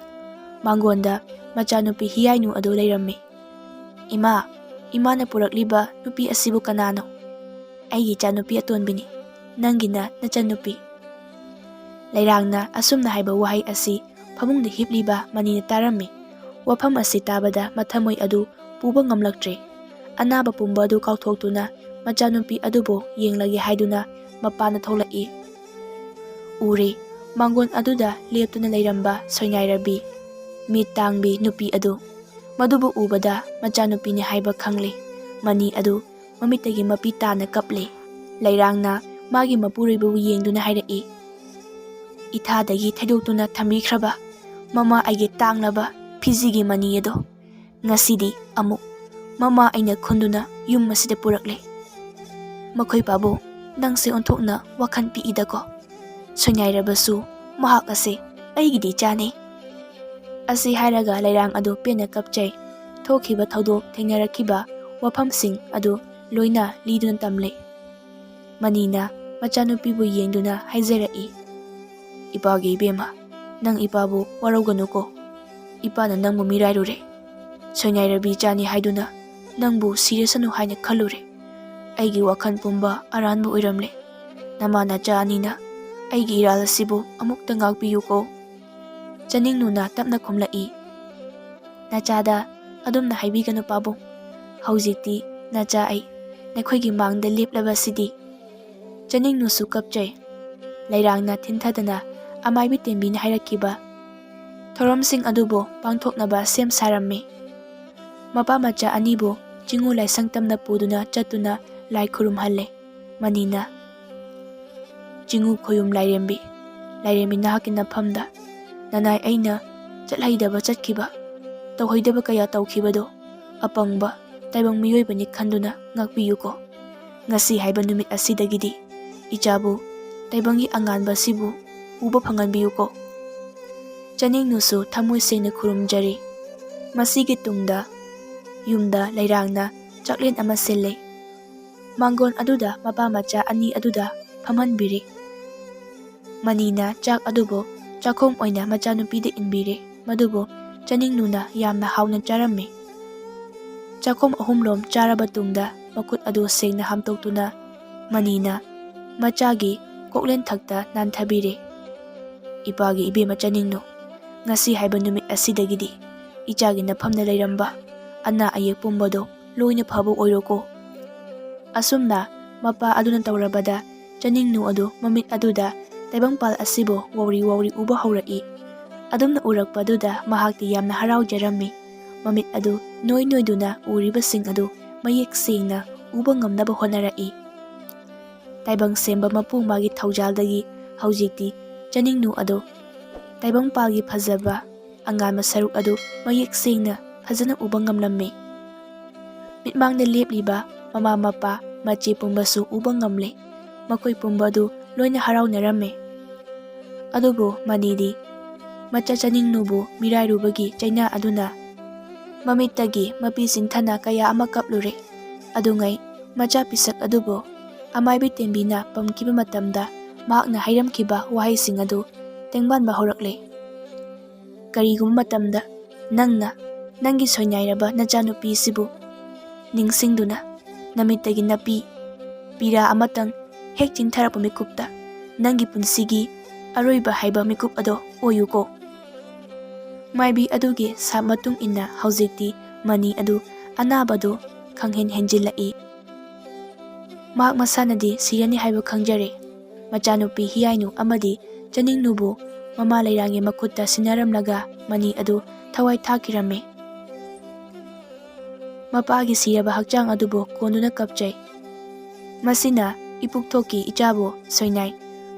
ꯃꯥꯡꯒꯣꯟꯗ ꯃꯆꯥꯅꯨꯄꯤ ꯍꯤꯌꯥꯏꯅꯨ ꯑꯗꯨ ꯂꯩꯔꯝꯃꯤ꯫ "ꯏꯃꯥ, ꯏꯃꯥꯅ ꯄꯨꯔꯛꯂꯤꯕ ꯅꯨꯄꯤ ꯑꯁꯤꯕꯨ ꯀꯅꯥꯅꯣ?" "ꯑꯩꯒꯤ ꯏꯆꯥꯅꯨꯄꯤ ꯑꯇꯣꯟꯕꯤꯅꯤ, ꯅꯪꯒꯤꯅ ꯅꯆꯟꯅꯨꯄꯤ꯫" ꯂꯩꯔꯥꯡꯅ ꯑꯁꯨꯝꯅ ꯍꯥꯏꯕ ꯋꯥꯍꯩ ꯑꯁꯤ ꯐꯃꯨꯡꯗ ꯍꯤꯞꯂꯤꯕ ꯃꯅꯤꯅ ꯇꯥꯔꯝꯃꯤ꯫ ꯋꯥꯐꯝ ꯑꯁꯤ ꯇꯥꯕꯗ ꯃꯊꯃꯣꯏ ꯑꯗꯨ ꯄꯨꯕ ꯉꯝꯂꯛꯇ꯭ꯔꯦ꯫ ꯑꯅꯥꯕ ꯄꯨꯝꯕ ꯑꯗꯨ ꯀꯥꯎꯊꯣꯛꯇꯨꯅ ꯃꯆꯥꯅꯨꯄꯤ ꯑꯗꯨꯕꯨ ꯌꯦꯡꯂꯒꯦ ꯍꯥꯏꯗꯨꯅ ꯃꯄꯥꯟꯗ ꯊꯣꯛꯂꯛꯏ꯫ ꯎꯔꯦ, ꯃꯥꯡꯒꯣꯟ ꯑꯗꯨꯗ ꯂꯦꯞꯇꯨꯅ ꯂꯩꯔꯝꯕ ꯁꯣꯏꯅꯥꯏꯔꯕꯤ꯫ ꯃꯤꯠ ꯇꯥꯡꯕꯤ ꯅꯨꯄꯤ ꯑꯗꯨ꯫ ꯃꯗꯨꯕꯨ ꯎꯕꯗ ꯃꯆꯥꯅꯨꯄꯤꯅꯤ ꯍꯥꯏꯕ ꯈꯪꯂꯦ꯫ ꯃꯅꯤ ꯑꯗꯨ ꯃꯃꯤꯠꯇꯒꯤ ꯃꯄꯤ ꯇꯥꯅ ꯀꯞꯂꯦ꯫ ꯂꯩꯔꯥꯡꯅ ꯃꯥꯒꯤ ꯃꯄꯨꯔꯣꯏꯕꯕꯨ ꯌꯦꯡꯗꯨꯅ ꯍꯥꯏꯔꯛꯏ, "ꯏꯊꯥꯗꯒꯤ ꯊꯩꯗꯣꯛꯇꯨꯅ ꯊꯝꯕꯤꯈ꯭ꯔꯕ ꯃꯃꯥ ꯑꯩꯒꯤ ꯇꯥꯡꯂꯕ ꯐꯤꯖꯤꯒꯤ ꯃꯅꯤ ꯑꯗꯣ ꯉꯁꯤꯗꯤ ꯑꯃꯨꯛ ꯃꯃꯥ ꯑꯩꯅ ꯈꯨꯟꯗꯨꯅ ꯌꯨꯝ ꯑꯁꯤꯗ ꯄꯨꯔꯛꯂꯦ꯫ ꯃꯈꯣꯏ ꯄꯥꯕꯨ ꯅꯪꯁꯦ ꯑꯣꯟꯊꯣꯛꯅ ꯋꯥꯈꯜ ꯄꯤꯛꯏꯗꯀꯣ꯫ ꯁꯣꯏꯅꯥꯏꯔꯕꯁꯨ ꯃꯍꯥꯛ ꯑꯁꯦ ꯑꯩꯒꯤꯗꯤ ꯏꯆꯥꯅꯤ"꯫ ꯑꯁꯤ ꯍꯥꯏꯔꯒ ꯂꯩꯔꯥꯡ ꯑꯗꯨ ꯄꯦꯟꯅ ꯀꯞꯆꯩ꯫ ꯊꯣꯛꯈꯤꯕ ꯊꯧꯗꯣꯛ, ꯊꯦꯡꯅꯔꯛꯈꯤꯕ ꯋꯥꯐꯝꯁꯤꯡ ꯑꯗꯨ ꯂꯣꯏꯅ ꯂꯤꯗꯨꯅ ꯇꯝꯂꯦ꯫ ꯃꯅꯤꯅ ꯃꯆꯥꯅꯨꯄꯤꯕꯨ ꯌꯦꯡꯗꯨꯅ ꯍꯥꯏꯖꯔꯛꯏ, "ꯏꯄꯥꯒꯤ ꯏꯕꯦꯝꯃ, ꯅꯪ ꯏꯄꯥꯕꯨ ꯋꯥꯔꯧꯒꯅꯨꯀꯣ꯫ ꯏꯄꯥꯅ ꯅꯪꯕꯨ ꯃꯤꯔꯥꯏꯔꯨꯔꯦ꯫ ꯁꯣꯏꯅꯥꯏꯔꯕꯤ ꯏꯆꯥꯅꯤ ꯍꯥꯏꯗꯨꯅ ꯅꯪꯕꯨ ꯁꯤꯔꯁꯅꯨ ꯍꯥꯏꯅ ꯈꯜꯂꯨꯔꯦ꯫ ꯑꯩꯒꯤ ꯋꯥꯈꯜ ꯄꯨꯝꯕ ꯑꯔꯥꯟꯕ ꯑꯣꯏꯔꯝꯂꯦ꯫ ꯅꯃꯥ ꯅꯆꯥ ꯑꯅꯤꯅ ꯑꯩꯒꯤ ꯏꯔꯥꯜ ꯑꯁꯤꯕꯨ ꯑꯃꯨꯛꯇ ꯉꯥꯛꯄꯤꯌꯨꯀꯣ"꯫ ꯆꯅꯤꯡꯅꯨꯅ ꯇꯞꯅ ꯈꯨꯝꯂꯛꯏ, "ꯅꯆꯥꯗ ꯑꯗꯨꯝꯅ ꯍꯥꯏꯕꯤꯒꯅꯨ ꯄꯥꯕꯨꯡ꯫ ꯍꯧꯖꯤꯛꯇꯤ ꯅꯆꯥ ꯑꯩ ꯅꯈꯣꯏꯒꯤ ꯃꯥꯡꯗ ꯂꯦꯞꯂꯕꯁꯤꯗꯤ"꯫ ꯆꯅꯤꯡꯅꯨꯁꯨ ꯀꯞꯆꯩ꯫ ꯂꯩꯔꯥꯡꯅ ꯊꯤꯟꯊꯗꯅ ꯑꯃꯥꯏꯕꯤ ꯇꯦꯝꯕꯤꯅ ꯍꯥꯏꯔꯛꯈꯤꯕ ꯊꯧꯔꯝꯁꯤꯡ ꯑꯗꯨꯕꯨ ꯄꯥꯡꯊꯣꯛꯅꯕ ꯁꯦꯝ ꯁꯥꯔꯝꯃꯤ꯫ ꯃꯄꯥ ꯃꯆꯥ ꯑꯅꯤꯕꯨ ꯆꯤꯡꯉꯨ ꯂꯥꯏꯁꯪ ꯇꯝꯅ ꯄꯨꯗꯨꯅ ꯆꯠꯇꯨꯅ ꯂꯥꯏ ꯈꯨꯔꯨꯝꯍꯜꯂꯦ꯫ ꯃꯅꯤꯅ, "ꯆꯤꯡꯉꯨ ꯈꯣꯌꯨꯝ ꯂꯥꯏꯔꯦꯝꯕꯤ, ꯂꯥꯏꯔꯦꯝꯕꯤ ꯅꯍꯥꯛꯀꯤ ꯅꯐꯝꯗ ꯅꯅꯥꯏ ꯑꯩꯅ ꯆꯠꯍꯩꯗꯕ ꯆꯠꯈꯤꯕ, ꯇꯧꯍꯩꯗꯕ ꯀꯌꯥ ꯇꯧꯈꯤꯕꯗꯣ ꯑꯄꯪꯕ ꯇꯥꯏꯕꯪ ꯃꯤꯑꯣꯏꯕꯅꯤ ꯈꯟꯗꯨꯅ ꯉꯥꯛꯄꯤꯌꯨꯀꯣ꯫ ꯉꯁꯤ ꯍꯥꯏꯕ ꯅꯨꯃꯤꯠ ꯑꯁꯤꯗꯒꯤꯗꯤ ꯏꯆꯥꯕꯨ ꯇꯥꯏꯕꯪꯒꯤ ꯑꯉꯥꯟꯕ ꯑꯁꯤꯕꯨ ꯎꯕ ꯐꯪꯍꯟꯕꯤꯌꯨꯀꯣ"꯫ ꯆꯅꯤꯡꯅꯨꯁꯨ ꯊꯃꯣꯏ ꯁꯦꯡꯅ ꯈꯨꯔꯨꯝꯖꯔꯤ꯫ ꯃꯁꯤꯒꯤ ꯇꯨꯡꯗ ꯌꯨꯝꯗ ꯂꯩꯔꯥꯡꯅ ꯆꯥꯛꯂꯦꯟ ꯑꯃ ꯁꯤꯜꯂꯤ꯫ ꯃꯥꯡꯒꯣꯟ ꯑꯗꯨꯗ ꯃꯄꯥ ꯃꯆꯥ ꯑꯅꯤ ꯑꯗꯨꯗ ꯐꯝꯍꯟꯕꯤꯔꯤ꯫ ꯃꯅꯤꯅ ꯆꯥꯛ ꯑꯗꯨꯕꯨ ꯆꯥꯛꯈꯨꯝ ꯑꯣꯏꯅ ꯃꯆꯥꯅꯨꯄꯤꯗ ꯏꯟꯕꯤꯔꯦ꯫ ꯃꯗꯨꯕꯨ ꯆꯅꯤꯡꯅꯨꯅ ꯌꯥꯝꯅ ꯍꯥꯎꯅ ꯆꯥꯔꯝꯃꯤ꯫ ꯆꯥꯛꯈꯨꯝ ꯑꯍꯨꯝꯂꯣꯝ ꯆꯥꯔꯕ ꯇꯨꯡꯗ ꯃꯈꯨꯠ ꯑꯗꯨ ꯁꯦꯡꯅ ꯍꯥꯝꯗꯣꯛꯇꯨꯅ ꯃꯅꯤꯅ ꯃꯆꯥꯒꯤ ꯀꯣꯛꯂꯦꯟ ꯊꯛꯇ ꯅꯥꯟꯊꯕꯤꯔꯦ꯫ "ꯏꯄꯥꯒꯤ ꯏꯕꯦꯝꯃ ꯆꯅꯤꯡꯅꯨ, ꯉꯁꯤ ꯍꯥꯏꯕ ꯅꯨꯃꯤꯠ ꯑꯁꯤꯗꯒꯤꯗꯤ ꯏꯆꯥꯒꯤ ꯅꯐꯝꯗ ꯂꯩꯔꯝꯕ ꯑꯅꯥ ꯑꯌꯦꯛ ꯄꯨꯝꯕꯗꯣ ꯂꯣꯏꯅ ꯐꯕ ꯑꯣꯏꯔꯣꯀꯣ"꯫ ꯑꯁꯨꯝꯅ ꯃꯄꯥ ꯑꯗꯨꯅ ꯇꯧꯔꯕꯗ ꯆꯅꯤꯡꯅꯨ ꯑꯗꯨ ꯃꯃꯤꯠ ꯑꯗꯨꯗ ꯇꯥꯏꯕꯪꯄꯥꯜ ꯑꯁꯤꯕꯨ ꯋꯥꯎꯔꯤ ꯋꯥꯎꯔꯤ ꯎꯕ ꯍꯧꯔꯛꯏ꯫ ꯑꯗꯨꯝꯅ ꯎꯔꯛꯄ ꯑꯗꯨꯗ ꯃꯍꯥꯛꯇꯤ ꯌꯥꯝꯅ ꯍꯔꯥꯎꯖꯔꯝꯃꯤ꯫ ꯃꯃꯤꯠ ꯑꯗꯨ ꯅꯣꯏ ꯅꯣꯏꯗꯨꯅ ꯎꯔꯤꯕꯁꯤꯡ ꯑꯗꯨ ꯃꯌꯦꯛ ꯁꯦꯡꯅ ꯎꯕ ꯉꯝꯅꯕ ꯍꯣꯠꯅꯔꯛꯏ꯫ ꯇꯥꯏꯕꯪ ꯁꯦꯝꯕ ꯃꯄꯨ ꯃꯥꯒꯤ ꯊꯧꯖꯥꯜꯗꯒꯤ ꯍꯧꯖꯤꯛꯇꯤ ꯆꯅꯤꯡꯅꯨ ꯑꯗꯨ ꯇꯥꯏꯕꯪꯄꯥꯜꯒꯤ ꯐꯖꯕ ꯑꯉꯥꯟꯕ ꯁꯔꯨꯛ ꯑꯗꯨ ꯃꯌꯦꯛ ꯁꯦꯡꯅ ꯐꯖꯅ ꯎꯕ ꯉꯝꯂꯝꯃꯤ꯫ ꯃꯤꯠꯃꯥꯡꯗ ꯂꯦꯞꯂꯤꯕ ꯃꯃꯥ ꯃꯄꯥ ꯃꯆꯦ ꯄꯨꯝꯕꯁꯨ ꯎꯕ ꯉꯝꯂꯦ꯫ ꯃꯈꯣꯏ ꯄꯨꯝꯕ ꯑꯗꯨ ꯂꯣꯏꯅ ꯍꯔꯥꯎꯅꯔꯝꯃꯤ꯫ ꯑꯗꯨꯕꯨ ꯃꯅꯤꯗꯤ ꯃꯆꯥ ꯆꯅꯤꯡꯅꯨꯕꯨ ꯃꯤꯔꯥꯏꯔꯨꯕꯒꯤ ꯆꯩꯅꯥ ꯑꯗꯨꯅ ꯃꯃꯤꯠꯇꯒꯤ ꯃꯄꯤ ꯆꯤꯟꯊꯅ ꯀꯌꯥ ꯑꯃ ꯀꯞꯂꯨꯔꯦ꯫ ꯑꯗꯨꯉꯩ ꯃꯆꯥ ꯄꯤꯁꯛ ꯑꯗꯨꯕꯨ ꯑꯃꯥꯏꯕꯤ ꯇꯦꯝꯕꯤꯅ ꯄꯝꯈꯤꯕ ꯃꯇꯝꯗ ꯃꯍꯥꯛꯅ ꯍꯥꯏꯔꯝꯈꯤꯕ ꯋꯥꯍꯩꯁꯤꯡ ꯑꯗꯨ ꯇꯦꯡꯕꯥꯟꯕ ꯍꯧꯔꯛꯂꯦ꯫ ꯀꯔꯤꯒꯨꯝꯕ ꯃꯇꯝꯗ ꯅꯪꯅ ꯅꯪꯒꯤ ꯁꯣꯏꯅꯥꯏꯔꯕ ꯅꯆꯥꯅꯨꯄꯤꯁꯤꯕꯨ ꯅꯤꯡꯁꯤꯡꯗꯨꯅ ꯅꯃꯤꯠꯇꯒꯤ ꯅꯄꯤ ꯄꯤꯔꯥ ꯑꯃꯇꯪ ꯍꯦꯛ ꯆꯤꯟꯊꯔꯛꯄ ꯃꯤꯀꯨꯞꯇ ꯅꯪꯒꯤ ꯄꯨꯟꯁꯤꯒꯤ ꯑꯔꯣꯏꯕ ꯍꯥꯏꯕ ꯃꯤꯀꯨꯞ ꯑꯗꯣ ꯑꯣꯏꯌꯨꯀꯣ꯫ ꯃꯥꯏꯕꯤ ꯑꯗꯨꯒꯤ ꯁꯥꯞ ꯃꯇꯨꯡ ꯏꯟꯅ ꯍꯧꯖꯤꯛꯇꯤ ꯃꯅꯤ ꯑꯗꯨ ꯑꯅꯥꯕꯗꯨ ꯈꯪꯍꯦꯟ ꯍꯦꯟꯖꯤꯜꯂꯛꯏ꯫ ꯃꯍꯥꯛ ꯃꯁꯥꯅꯗꯤ ꯁꯤꯔꯅꯤ ꯍꯥꯏꯕ ꯈꯪꯖꯔꯦ꯫ ꯃꯆꯥꯅꯨꯄꯤ ꯍꯤꯌꯥꯏꯅꯨ ꯑꯃꯗꯤ ꯆꯅꯤꯡꯅꯨꯕꯨ ꯃꯃꯥ ꯂꯩꯔꯥꯡꯒꯤ ꯃꯈꯨꯠꯇ ꯁꯤꯟꯅꯔꯝꯂꯒ ꯃꯅꯤ ꯑꯗꯨ ꯊꯋꯥꯏ ꯊꯥꯈꯤꯔꯝꯃꯤ꯫ ꯃꯄꯥꯒꯤ ꯁꯤꯔꯕ ꯍꯛꯆꯥꯡ ꯑꯗꯨꯕꯨ ꯀꯣꯟꯗꯨꯅ ꯀꯞꯆꯩ꯫ ꯃꯁꯤꯅ ꯏꯄꯨꯛꯊꯣꯛꯀꯤ ꯏꯆꯥꯕꯨ ꯁꯣꯏꯅꯥꯏ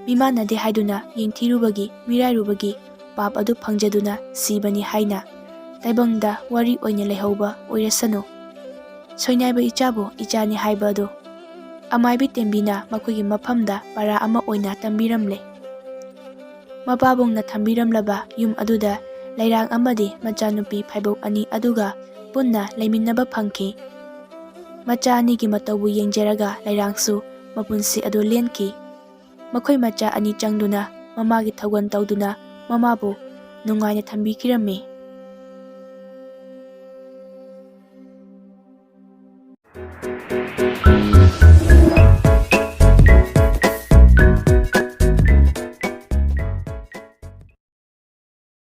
ꯃꯤꯃꯥꯟꯅꯗꯦ ꯍꯥꯏꯗꯨꯅ ꯌꯦꯡꯊꯤꯔꯨꯕꯒꯤ ꯃꯤꯔꯥꯏꯔꯨꯕꯒꯤ ꯄꯥꯞ ꯑꯗꯨ ꯐꯪꯖꯗꯨꯅ ꯁꯤꯕꯅꯤ ꯍꯥꯏꯅ ꯇꯥꯏꯕꯪꯗ ꯋꯥꯔꯤ ꯑꯣꯏꯅ ꯂꯩꯍꯧꯕ ꯑꯣꯏꯔꯁꯅꯨ꯫ ꯁꯣꯏꯅꯥꯏꯕ ꯏꯆꯥꯕꯨ ꯏꯆꯥꯅꯤ ꯍꯥꯏꯕ ꯑꯗꯨ ꯑꯃꯥꯏꯕꯤ ꯇꯦꯝꯕꯤꯅ ꯃꯈꯣꯏꯒꯤ ꯃꯐꯝꯗ ꯄꯔꯥ ꯑꯃ ꯑꯣꯏꯅ ꯇꯝꯕꯤꯔꯝꯂꯦ꯫ ꯃꯄꯥꯕꯨꯡꯅ ꯊꯝꯕꯤꯔꯝꯂꯕ ꯌꯨꯝ ꯑꯗꯨꯗ ꯂꯩꯔꯥꯡ ꯑꯃꯗꯤ ꯃꯆꯥꯅꯨꯄꯤ ꯐꯥꯏꯕꯣꯛ ꯑꯅꯤ ꯑꯗꯨꯒ ꯄꯨꯟꯅ ꯂꯩꯃꯤꯟꯅꯕ ꯐꯪꯈꯤ꯫ ꯃꯆꯥ ꯑꯅꯤꯒꯤ ꯃꯇꯧꯕꯨ ꯌꯦꯡꯖꯔꯒ ꯂꯩꯔꯥꯡꯁꯨ ꯃꯄꯨꯟꯁꯤ ꯑꯗꯨ ꯂꯦꯟꯈꯤ꯫ ꯃꯈꯣꯏ ꯃꯆꯥ ꯑꯅꯤ ꯆꯪꯗꯨꯅ ꯃꯃꯥꯒꯤ ꯊꯧꯒꯜ ꯇꯧꯗꯨꯅ ꯃꯃꯥꯕꯨ ꯅꯨꯡꯉꯥꯏꯅ ꯊꯝꯕꯤꯈꯤꯔꯝꯃꯤ꯫